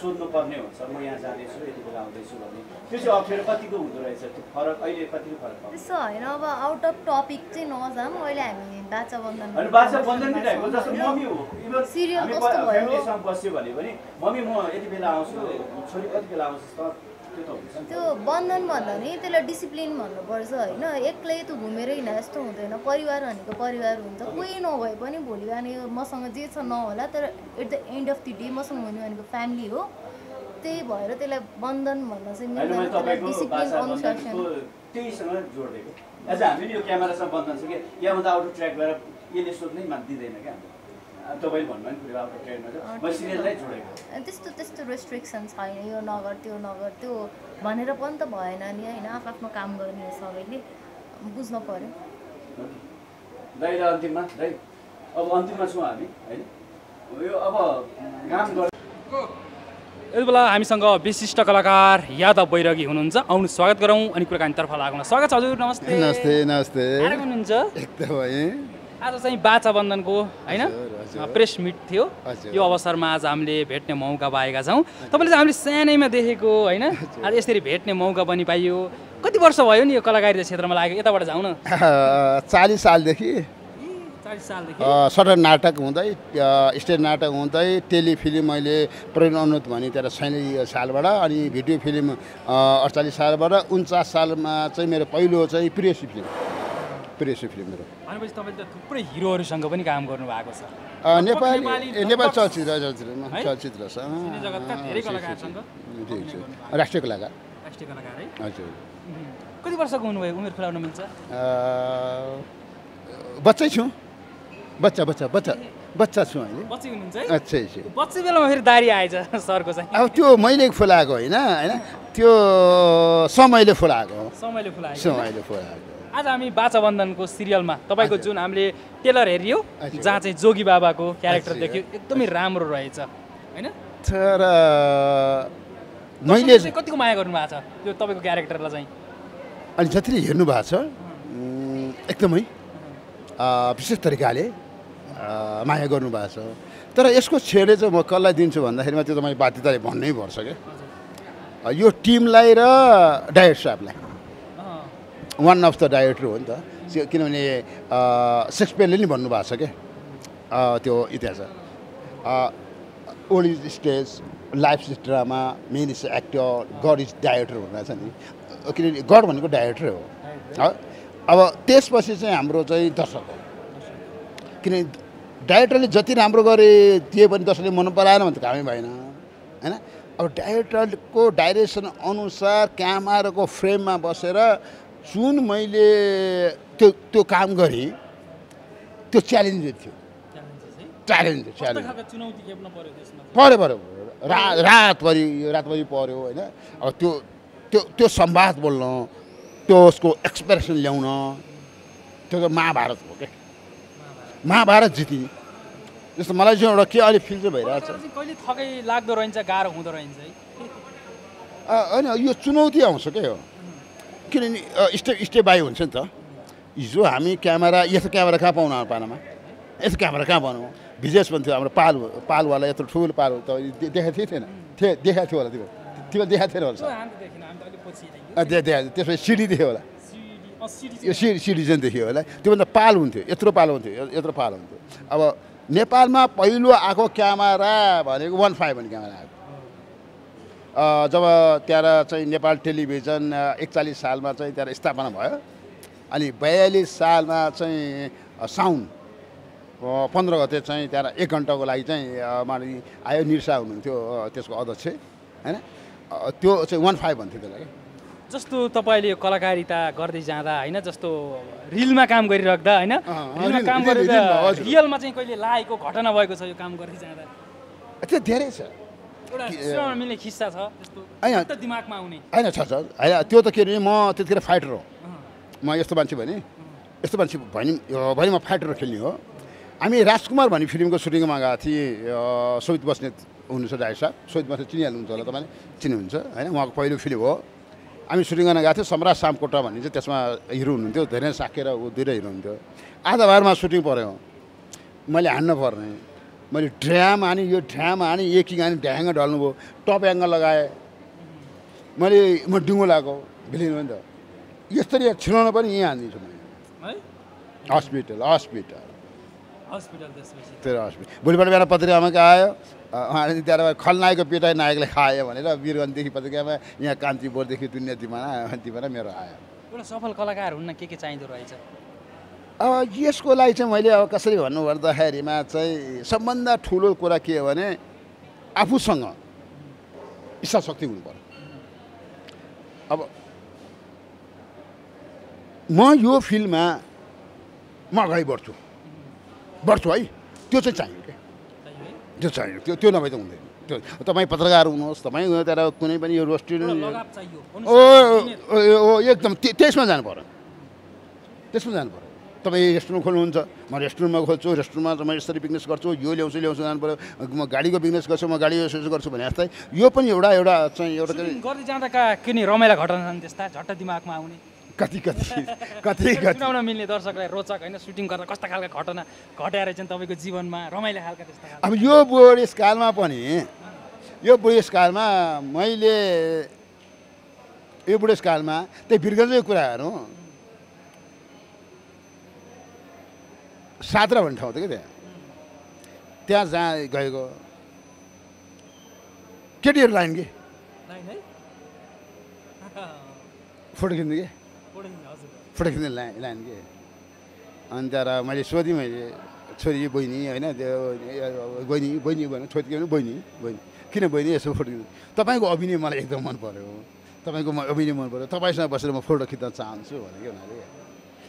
सोध्नु पर्ने हुन्छ म यहाँ जाँदैछु यति बेला आउँदैछु भन्ने, त्यो चाहिँ अप्ठ्यारो कतिको हुँदो रहेछ, त्यो फरक अहिले कतिको फरक पर्छ? त्यस्तो होइन, अब आउट अफ टपिक चाहिँ नजाऊँ, अहिले हामी बाचा बन्धन अनि बाचा बन्धनकै टाइपको जस्तो मम्मी हो, इभन सिरियल हामी कस्तो भयो फ्यामिलीसँग बस्यो भने पनि मम्मी म यति बेला आउँछु, छोरी कति बेला आउँछु त, त्यो त हुन्छ नि। त्यो बन्धन भन्दा नि त्यसलाई डिसिप्लिन भन्नुपर्छ होइन, एक्लै त घुमेर हिँड्दा जस्तो हुँदैन, परिवार भनेको परिवार हुन्छ, कोही नभए पनि भोलि बिहान मसँग जे छ नहोला, तर at the end of the day मसँग हुने भनेको फ्यामिली हो। त्यही भएर त्यसलाई बन्धन भन्न चाहिँ मिल्दैन, डिसिप्लिन अनुशासन त्यहीसँग जोडिदिएको। एज हामीले यो क्यामेरासँग बन्धन छ कि यहाँभन्दा आउट अफ ट्र्याक भएर यसले सोध्नै दिँदैन क्या, तपाईँले भन्नुभयो नि आउट अफ ट्र्याकमा चाहिँ म सिरियललाई जोडेको। त्यस्तो रेस्ट्रिक्सन छैन, यो नगर त्यो भनेर पनि त भएन नि होइन, आफ्नो काम गर्ने हो, सबैले बुझ्नु पर्यो। दाइ र अन्तिममा दाइ अब अन्तिममा छौँ हामी होइन, यो अब काम गर् यति बेला हामीसँग विशिष्ट कलाकार यादव बैरागी हुनुहुन्छ, आउनु स्वागत गरौँ अनि कुराकानीतर्फ लागौँ। स्वागत छ हजुर, नमस्ते। नमस्ते नमस्ते। हुनुहुन्छ एकदम है। आज चाहिँ बाचा बन्धनको होइन प्रेस मिट थियो, यो अवसरमा आज हामीले भेट्ने मौका पाएका छौँ। तपाईँले चाहिँ हामीले सानैमा देखेको होइन, आज यसरी भेट्ने मौका पनि पाइयो। कति वर्ष भयो नि यो कलाकारिता क्षेत्रमा लाग्यो? यताबाट जाउँ न। 40 सालदेखि 40 सालदेखि सडक नाटक हुँदै, स्टेज नाटक हुँदै, टेलिफिल्म मैले प्रवीण अनुत भने त्यहाँ 96 सालबाट, अनि भिडियो फिल्म 48 सालबाट, 49 सालमा चाहिँ मेरो पहिलो चाहिँ प्रेस फिल्म मेरो। भनेपछि तपाईँले त थुप्रै हिरोहरूसँग पनि काम गर्नुभएको छ, नेपाल चलचित्रमा छ, राष्ट्रिय कलाकार है। हजुर। कति वर्षको हुनुभयो, उमेर खुलाउन मिल्छ? बच्चै छु, बच्चा छु अहिले। बच्ची हुनुहुन्छ है? अच्छा छु। बच्ची बेलामा फेरि दारी आएछ सरको चाहिँ? अब त्यो मैले फुलाएको होइन, त्यो समयले फुलाएको। आज हामी बाचा बन्धनको सिरियलमा तपाईँको जुन हामीले टेलर हेरियो, जहाँ चाहिँ जोगी बाबाको क्यारेक्टर देख्यो, एकदमै राम्रो रहेछ होइन। तर मैले कतिको माया गर्नुभएको छ त्यो तपाईँको क्यारेक्टरलाई चाहिँ? अनि जतिले हेर्नु भएको छ एकदमै विशेष तरिकाले माया गर्नुभएको छ। तर यसको छेडे चाहिँ म कसलाई दिन्छु भन्दाखेरिमा त्यो त मैले बाध्यताले भन्नै पर्छ क्या, यो टिमलाई र डाइरेक्टर साहबलाई। वान अफ द डाइरेक्टर हो नि त, किनभने सेक्सपियरले नि भन्नुभएको छ क्या त्यो इतिहास, world is stage, life is drama, men is actor, God is director भनेर छ नि, किनभने गड भनेको डाइरेक्टर हो। अब त्यसपछि चाहिँ हाम्रो चाहिँ दर्शक हो, किनभने डाइरेक्टरले जति राम्रो गरे दिए पनि दर्शकले मन पराएन भने त कामै भएन होइन। अब डाइरेक्टरको डाइरेक्सन अनुसार क्यामेराको फ्रेममा बसेर जुन मैले त्यो काम गरेँ, त्यो च्यालेन्ज थियो च्यालेन्ज पऱ्यो रातभरि पऱ्यो होइन अब त्यो संवाद बोल्न त्यो उसको एक्सप्रेसन ल्याउन त्यो त महाभारत हो क्या महाभारत जितिने जस्तो मलाई चाहिँ एउटा के अहिले फिल चाहिँ भइरहेको छ कहिले थकै लाग्दो रहन्छ गाह्रो हुँदो रहन्छ है होइन यो चुनौती आउँछ क्या हो किनभने स्टेप बाई हुन्छ नि त हिजो हामी क्यामेरा यस्तो क्यामेरा कहाँ पाउनु पानामा यस्तो क्यामेरा कहाँ पाउनु विजेश भन्थ्यो हाम्रो पालवाला यत्रो ठुलो पाल त देखाएको देखाएको थियो होला तिमीले देखाएको थिएन होला त्यसपछि सिडी देख्यो होला यो सिडी चाहिँ देखियो होला त्योभन्दा पाल हुन्थ्यो यत्रो पाल हुन्थ्यो अब नेपालमा पहिलो आएको क्यामेरा भनेको 1.5 भन्ने क्यामेरा आएको जब त्यहाँ चाहिँ नेपाल टेलिभिजन 41 सालमा चाहिँ त्यहाँ स्थापना भयो अनि 42 सालमा चाहिँ साउन 15 गते चाहिँ त्यहाँ 1 घन्टाको लागि चाहिँ माथि आयो निर्सा हुनुहुन्थ्यो त्यसको अध्यक्ष होइन त्यो चाहिँ 1.5 भन्थ्यो त्यसलाई जस्तो तपाईँले यो कलाकारिता गर्दै जाँदा होइन जस्तो रिलमा काम गरिराख्दा होइन रिलमा काम गर्दा रियलमा चाहिँ कहिले लागेको घटना भएको छ यो काम गर्दै जाँदा त्यो धेरै छ एउटा मिल्ने किस्सा छ त्यस्तो दिमागमा आउने होइन छ होइन त्यो त के अरे म त्यतिखेर फाइटर हो म यस्तो मान्छे भने म फाइटर खेल्ने हो हामी राजकुमार भन्ने फिल्मको सुटिङमा गएको थिएँ सोहित बस्नेत हुनुहुन्छ डाइरेक्टर साहब सोहित बस्नेत चिनिहाल्नुहुन्छ होला तपाईँले चिन्नुहुन्छ होइन उहाँको पहिलो फिल्म हो हामी सुटिङ गर्न गएको थियौँ सम्राट सामकोटा भन्ने चाहिँ त्यसमा हिरो हुनुहुन्थ्यो धेरै साकेर ऊ दुइटै हिरो हुनुहुन्थ्यो आधा बारमा सुटिङ पऱ्यो मैले हान्न पर्ने मैले ड्राम हाने यो ड्राम हाने एकिङ हाने ढ्याङ्ग ढल्नुभयो टप एङ्गल लगाएँ म डुङ्गो लगाएको भिलिन हो नि त यसरी छिराउन पनि यहीँ हानिदिन्छु मैले हस्पिटल भोलिपल्ट बेला पत्रिकामा आयो उहाँले त्यहाँ खलनायकको पेटाइ नायकले खायो भनेर वीरगन्जदेखि पत्रिकामा यहाँ कान्तिपुरदेखि दुनियाँ दिमाना मेरो आयो एउटा सफल कलाकार हुन्न के चाहिँदो रहेछ अब यसको लागि चाहिँ मैले अब कसरी भन्नुपर्दाखेरिमा चाहिँ सबभन्दा ठुलो कुरा के हो भने आफूसँग इच्छा शक्ति हुनु पर्यो अब म यो फिल्डमा म अगाडि बढ्छु है त्यो चाहिँ चाहियो क्या त्यो चाहियो त्यो नभए त हुँदैन त्यो तपाईँ पत्रकार हुनुहोस् तपाईँ त्यहाँ कुनै पनि यो रेस्टुरेन्ट एकदम त्यसमा जानु पर्यो तपाईँ रेस्टुरेन्ट खोल्नुहुन्छ म रेस्टुरेन्टमा खोल्छु रेस्टुरेन्टमा म यसरी बिजनेस गर्छु यो ल्याउँछु जानु पऱ्यो म गाडीको बिजनेस गर्छु म गाडी गर्छु भने जस्तै यो पनि एउटा चाहिँ एउटा गर्दै जाँदा के नि रमाइला घटना छन् त्यस्ता झट्ट दिमागमा आउने कति सुनाउन मिल्ने दर्शकलाई रोचक होइन सुटिङ गर्दा कस्ता खालका घटना घटाएर चाहिँ तपाईँको जीवनमा रमाइला खालका त्यस्ता अब यो बुढेसकालमा पनि मैले यो बुढेसकालमा त्यही वीरगन्जको कुराहरू सात्रा भन्ने ठाउँ थियो क्या त्यहाँ जहाँ गएको केटीहरू लाइन के फोटो खिच्नु के फोटो खिच्ने लाइन के अनि त्यहाँ मैले सोधेँ मैले छोरी बहिनी होइन त्यो बहिनी भन्नु छोरी के भने बहिनी किन बहिनी यसो फोटो खिच्नु तपाईँको अभिनय मलाई एकदम मन पऱ्यो तपाईँसँग बसेर म फोटो खिच्न चाहन्छु भनेको उनीहरूले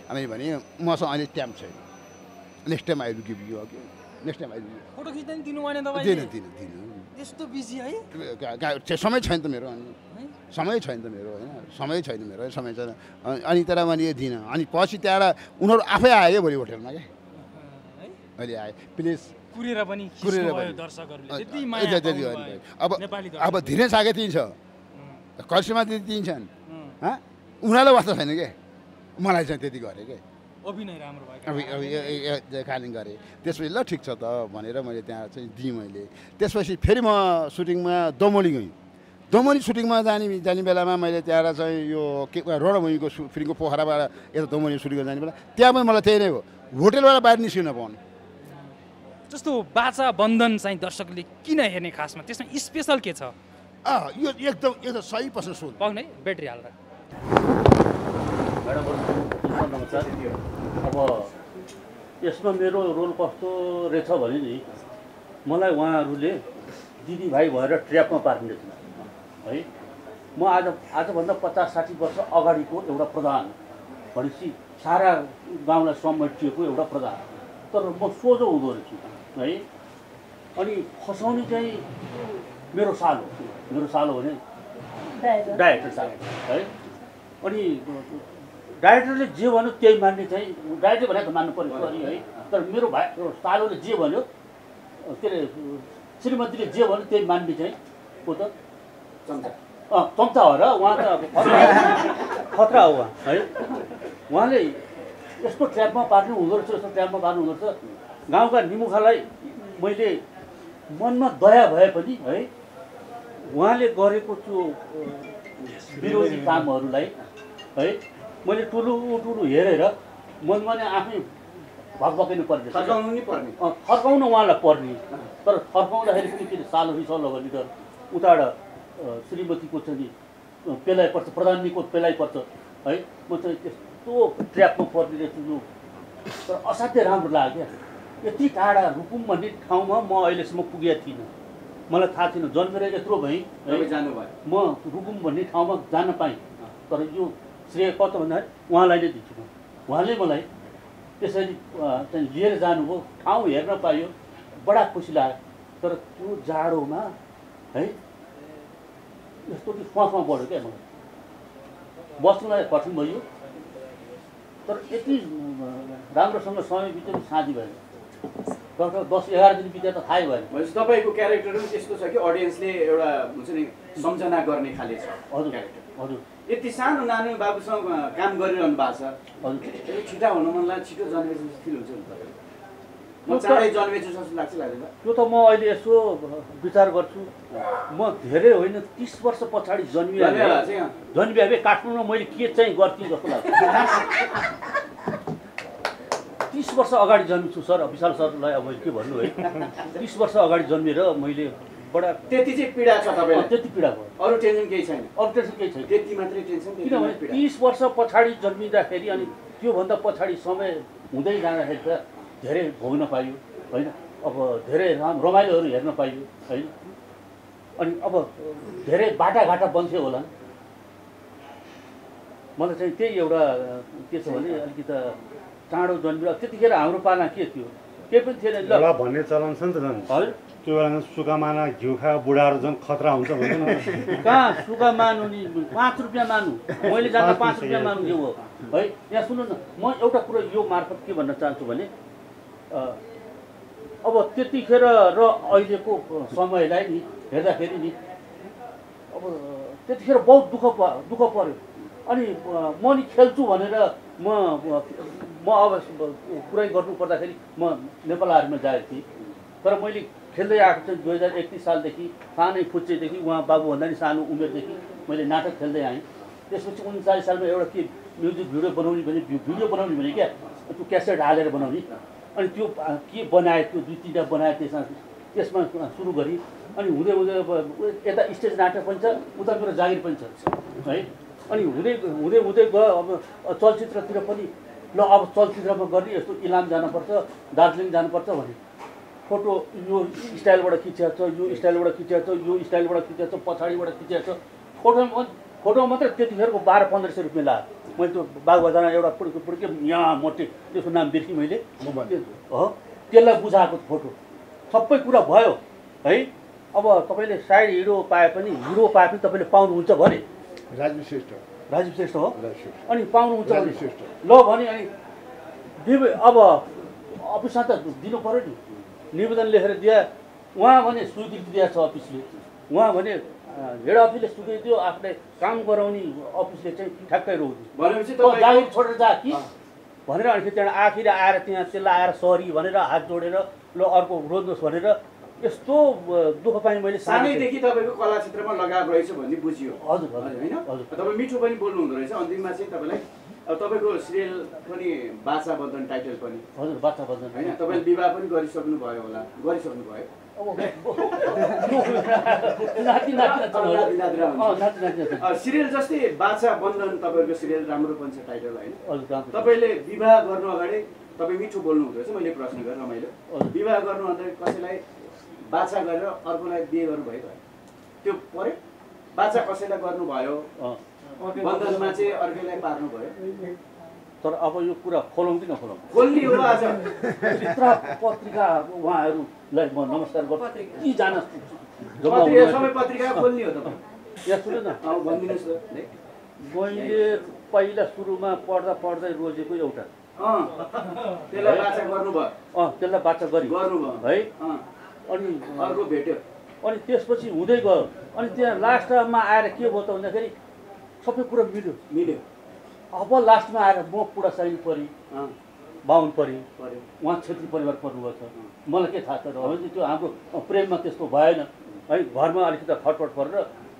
अनि भने मसँग अहिले टाइम छैन next time I will give you okay next time I will photo खिच्न दिनु भएन तपाईले दिनु यस्तो बिजी है समय छैन त मेरो होइन समय छैन अनि तर मैले यो दिनँ अनि पछि त्यहाँबाट उनीहरू आफै आयो भोलि होटेलमा क्या अहिले आए प्लिज कुरेर पनि दर्शकहरूले अब धेरै सागे दिन्छ कर्सीमा दिन्छन् उनीहरूलाई वास्ता छैन क्या मलाई चाहिँ त्यति गरेँ क्या अभिनय राम्रो भयो कालिङ गरेँ त्यसपछि ल ठिक छ त भनेर मैले त्यहाँ चाहिँ दिएँ मैले त्यसपछि फेरि म सुटिङमा दमोली गएँ दमोली सुटिङमा जाने बेलामा मैले त्यहाँ चाहिँ यो के रणभूमिको फिल्मको पोखराबाट यता दमोली सुटिङ जाने बेला त्यहाँ पनि मलाई त्यही नै हो होटेलबाट बाहिर निस्किन पाउने जस्तो बाचा बन्धन चाहिँ दर्शकले किन हेर्ने खासमा त्यसमा स्पेसल के छ यो एकदम 100% सोध पाउने ब्याट्री हालेर अब यसमा मेरो रोल कस्तो रहेछ भने नि मलाई उहाँहरूले दिदीभाइ भएर ट्र्यापमा पार्ने रहेछ है म आजभन्दा 50-60 वर्ष अगाडिको एउटा प्रधान भनेपछि सारा गाउँलाई समेटिएको एउटा प्रधान तर म सोझो हुँदो रहेछु है। अनि फसाउने चाहिँ मेरो साल हो भने डाइरेक्टर साल है। अनि डाइरेक्टरले जे भन्यो त्यही मान्ने चाहिँ डाइरेक्टर भनेको मान्नु पर्यो सरी है। तर मेरो भाइ सालोले जे भन्यो के अरे श्रीमतीले जे भन्यो त्यही मान्ने चाहिँ को त चम्चा हो र उहाँ त अब खतरा हो उहाँ है। उहाँले यस्तो ट्र्यापमा पार्नु हुँदो रहेछ गाउँका निमुखालाई मैले मनमा दया भए पनि है उहाँले गरेको त्यो विरोधी कामहरूलाई है मैले टुलु हेरेर मनमा नै आफै भगभगिनु पर्ने फर्काउन उहाँलाई पर्ने। तर फर्काउँदाखेरि पनि के सालो रिसलो गर्ने डर उताबाट श्रीमतीको चाहिँ पेलाइ पर्छ प्रधानीको पेलाइ पर्छ है। म चाहिँ त्यस्तो ट्र्यापमा पर्ने रहेछु जो तर असाध्यै राम्रो लाग्यो क्या। यति टाढा रुकुम भन्ने ठाउँमा म अहिलेसम्म पुगेको थिइनँ। मलाई थाहा थिएन जन्मेर यत्रो भएँ म रुकुम भन्ने ठाउँमा जान पाएँ। तर यो श्रेय कता भन्दाखेरि उहाँलाई नै दिन्छु म। उहाँले मलाई त्यसरी चाहिँ लिएर जानुभयो ठाउँ हेर्न पाइयो बडा खुसी लाग्यो। तर त्यो जाडोमा है यस्तो कि श्वासमा बढ्यो क्या मलाई बस्नुलाई कठिन भयो। तर यति राम्रोसँग समय बित्यो साँझी भयो 10-11 दिन बित्यो त थाहै भएन। भनेपछि तपाईँको क्यारेक्टर पनि त्यस्तो छ कि अडियन्सले एउटा हुन्छ नि सम्झना गर्ने खाले छ क्यारेक्टर। हजुर यति सानो नानो बाबुसँग काम गरिरहनु भएको छ हजुर छिटा हुनु मन लाग्छ छिटो जन्मेको जस्तो फिल हुन्छ नि तपाईँको? म चाँडै जन्मेछु जस्तो लाग्छ लाग्दैन? त्यो त म अहिले यसो विचार गर्छु म धेरै होइन 30 वर्ष पछाडि जन्मिए भए काठमाडौँमा मैले के चाहिँ गर्थेँ जस्तो लाग्छ। 30 वर्ष अगाडि जन्मिछु सर विशाल सरलाई अब मैले के भन्नु है 30 वर्ष अगाडि जन्मेर मैले बडा त्यति चाहिँ पीडा छ तपाईँलाई? त्यति पीडा भयो। अरू टेन्सन केही छैन? अरू टेन्सन केही छैन त्यति मात्रै टेन्सन। किनभने 30 वर्ष पछाडि जन्मिँदाखेरि अनि त्योभन्दा पछाडि समय हुँदै जाँदाखेरि त धेरै भोग्न पाइयो होइन। अब धेरै रमाइलोहरू हेर्न पाइयो होइन। अनि अब धेरै बाटाघाटा बन्थ्यो होला। मलाई चाहिँ त्यही एउटा के छ भने अलिकति चाँडो जन्मियो। त्यतिखेर हाम्रो पाला के थियो केही पनि थिएन भन्ने चलन छ नि त झन् हजुर। त्यो बेला सुकामाना घिउ खायो बुढाहरू झन् खतरा हुन्छ भन्दैन कहाँ सुका मानु नि 5 रुपियाँ मानु मैले जाँदा 5 रुपियाँ मानु घिउ हो है। यहाँ सुन्नु न म एउटा कुरो यो मार्फत के भन्न चाहन्छु भने अब त्यतिखेर र अहिलेको समयलाई नि हेर्दाखेरि नि अब त्यतिखेर बहुत दुःख पर्यो। अनि म नि खेल्छु भनेर म अब पुरै गर्नु पर्दाखेरि म नेपाल आर्मीमा जाएको थिएँ। तर मैले खेल्दै आएको चाहिँ 2031 सालदेखि सानै फुच्चेदेखि उहाँ बाबुभन्दा नि सानो उमेरदेखि मैले नाटक खेल्दै आएँ। त्यसपछि 39 सालमा एउटा के म्युजिक भिडियो बनाउने भने क्या त्यो क्यासेट हालेर बनाउने। अनि त्यो के बनाए त्यो 2-3टा बनाए त्यसमा सुरु गरी अनि हुँदै अब यता स्टेज नाटक पनि छ उता मेरो जागिर पनि छ है। अनि हुँदै गयो अब चलचित्रतिर पनि ल अब चलचित्रमा गर्ने यस्तो इलाम जानुपर्छ दार्जिलिङ जानुपर्छ भने फोटो यो स्टाइलबाट खिचिएको छ यो स्टाइलबाट खिचिएको छ यो स्टाइलबाट खिचिएको छ पछाडिबाट खिचिएको छ फोटो मात्रै त्यतिखेरको 1200-1500 रुपियाँ लाग्यो। मैले त्यो बागबजारमा एउटा पुड्के यहाँ मोटे त्यसको नाम बिर्सेँ मैले हो त्यसलाई बुझाएको फोटो सबै कुरा भयो है। अब तपाईँले साइड हिरो पाए पनि तपाईँले पाउनुहुन्छ भने राजीव श्रेष्ठ हो अनि पाउनुहुन्छ भने ल भने अनि अब अफिसमा त दिनु पऱ्यो नि निवेदन लेखेर दिए उहाँ भने स्वीकृति दिएको छ अफिसले। उहाँ भने हेड अफिसले स्वीकृति दियो आफूले काम गराउने अफिसले चाहिँ ठ्याक्कै रोक्यो जागिर छोडेर जा कि भनेर अनि त्यहाँबाट आखिर आएर त्यहाँ त्यसलाई आएर सरी भनेर हात जोडेर ल अर्को रोज्नुहोस् भनेर यस्तो दुःख पाएँ मैले। सानैदेखि तपाईँको कला क्षेत्रमा लगाव रहेछ भन्ने बुझियो हजुर होइन? तपाईँ मिठो पनि बोल्नु हुँदो रहेछ। अन्तिममा चाहिँ तपाईँलाई अब तपाईँको सिरियल पनि बाचा बन्धन टाइटल पनि हजुर बाचा बन्धन होइन तपाईँले विवाह पनि गरिसक्नु भयो होला गरिसक्नु भयो सिरियल जस्तै बाचा बन्धन तपाईँको सिरियल राम्रो पनि छ टाइटल होइन? तपाईँले विवाह गर्नु अगाडि तपाईँ मिठो बोल्नु हुँदो रहेछ मैले प्रश्न गरेँ रमाइलो। विवाह गर्नुभन्दा कसैलाई बाचा गरेर अर्कोलाई बिहे गर्नुभयो त त्यो पर्यो? बाचा कसैलाई गर्नुभयो बन्धनमा चाहिँ अर्कैलाई पार्नु भयो तर अब यो कुरा खोलौँ कि नखोलौँ खोल्ने हो आज भित्र पत्रिका उहाँहरूलाई म नमस्कार गर्छु कि जान समय पत्रिका खोल्ने हो तपाईँ यहाँ सुन्नु न भनिदिनुहोस् त मैले पहिला सुरुमा पढ्दै रोजेको एउटा त्यसलाई बाचा गर्नुभयो त्यसलाई बाचा गर्नुभयो है अनि अर्को भेट्यो अनि त्यसपछि हुँदै गयो अनि त्यहाँ लास्टमा आएर के भयो त भन्दाखेरि सबै कुरा मिल्यो अब लास्टमा आएर म पुरा साइन परि बाहुन परि उहाँ छेत्री परिवार पर्नुभएको छ मलाई के थाहा छ र त्यो हाम्रो प्रेममा त्यस्तो भएन है घरमा अलिकति फटफट परेर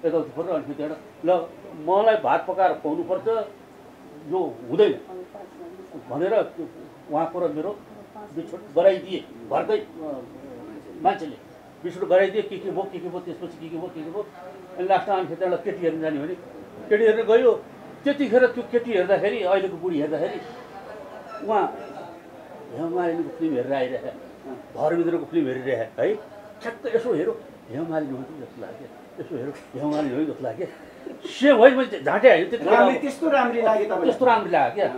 यताउति परेर अलिकति एउटा ल मलाई भात पकाएर खुवाउनुपर्छ यो हुँदैन भनेर उहाँको र मेरो बिछोड गराइदिए घरकै मान्छेले बिछोड गराइदिए के भयो त्यसपछि के भयो अनि लास्टमा अनि त्यहाँबाट केटी हेर्न जाने भने केटी हेर्न गयो त्यतिखेर त्यो केटी हेर्दाखेरि अहिलेको बुढी हेर्दाखेरि उहाँ हेमालिनीको फिल्म हेरेर आइरहे घरभित्रको फिल्म हेरिरहे है ठ्याक्क यसो हेऱ्यो हेमालिनी हो जस्तो लाग्यो यसो हेऱ्यो हेमालिनी हो जस्तो लाग्यो सेम है मैले झाँटे हाल्यो त्यस्तो राम्री लाग्यो तपाईँ त्यस्तो राम्रो लाग्यो क्या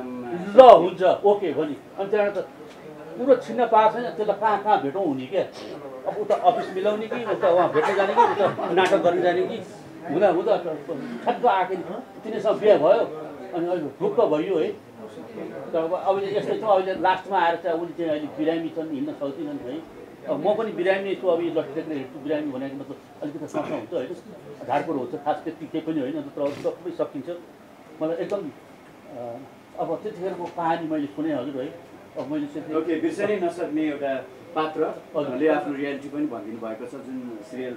ल हुन्छ ओके भने अनि त्यहाँबाट त पुरो छिन्न पाएको छैन त्यसलाई कहाँ भेटौँ हुने क्या अब उता अफिस मिलाउने कि उता उहाँ भेट्न जाने कि उता नाटक गर्न जाने कि हुँदा ठ्याक्क आएको तिनीसँग बिहा भयो अनि अहिले ढुक्क भइयो है तर अब यस्तै छ अहिले लास्टमा आएर चाहिँ उनी चाहिँ अहिले बिरामी छन् हिँड्न सक्दिनन् है अब म पनि बिरामी छु अब यो लट्ठीले हेर्छु बिरामी भनेको मतलब अलिकति समस्या हुन्छ होइन ढाडकोर हुन्छ खास त्यति केही पनि होइन तर सबै सकिन्छ मलाई एकदम अब त्यतिखेरको कहानी मैले सुने हजुर है अब मैले ओके बिर्सनै नसक्ने एउटा पात्रले आफ्नो रियालिटी पनि भनिदिनु भएको छ जुन सिरियल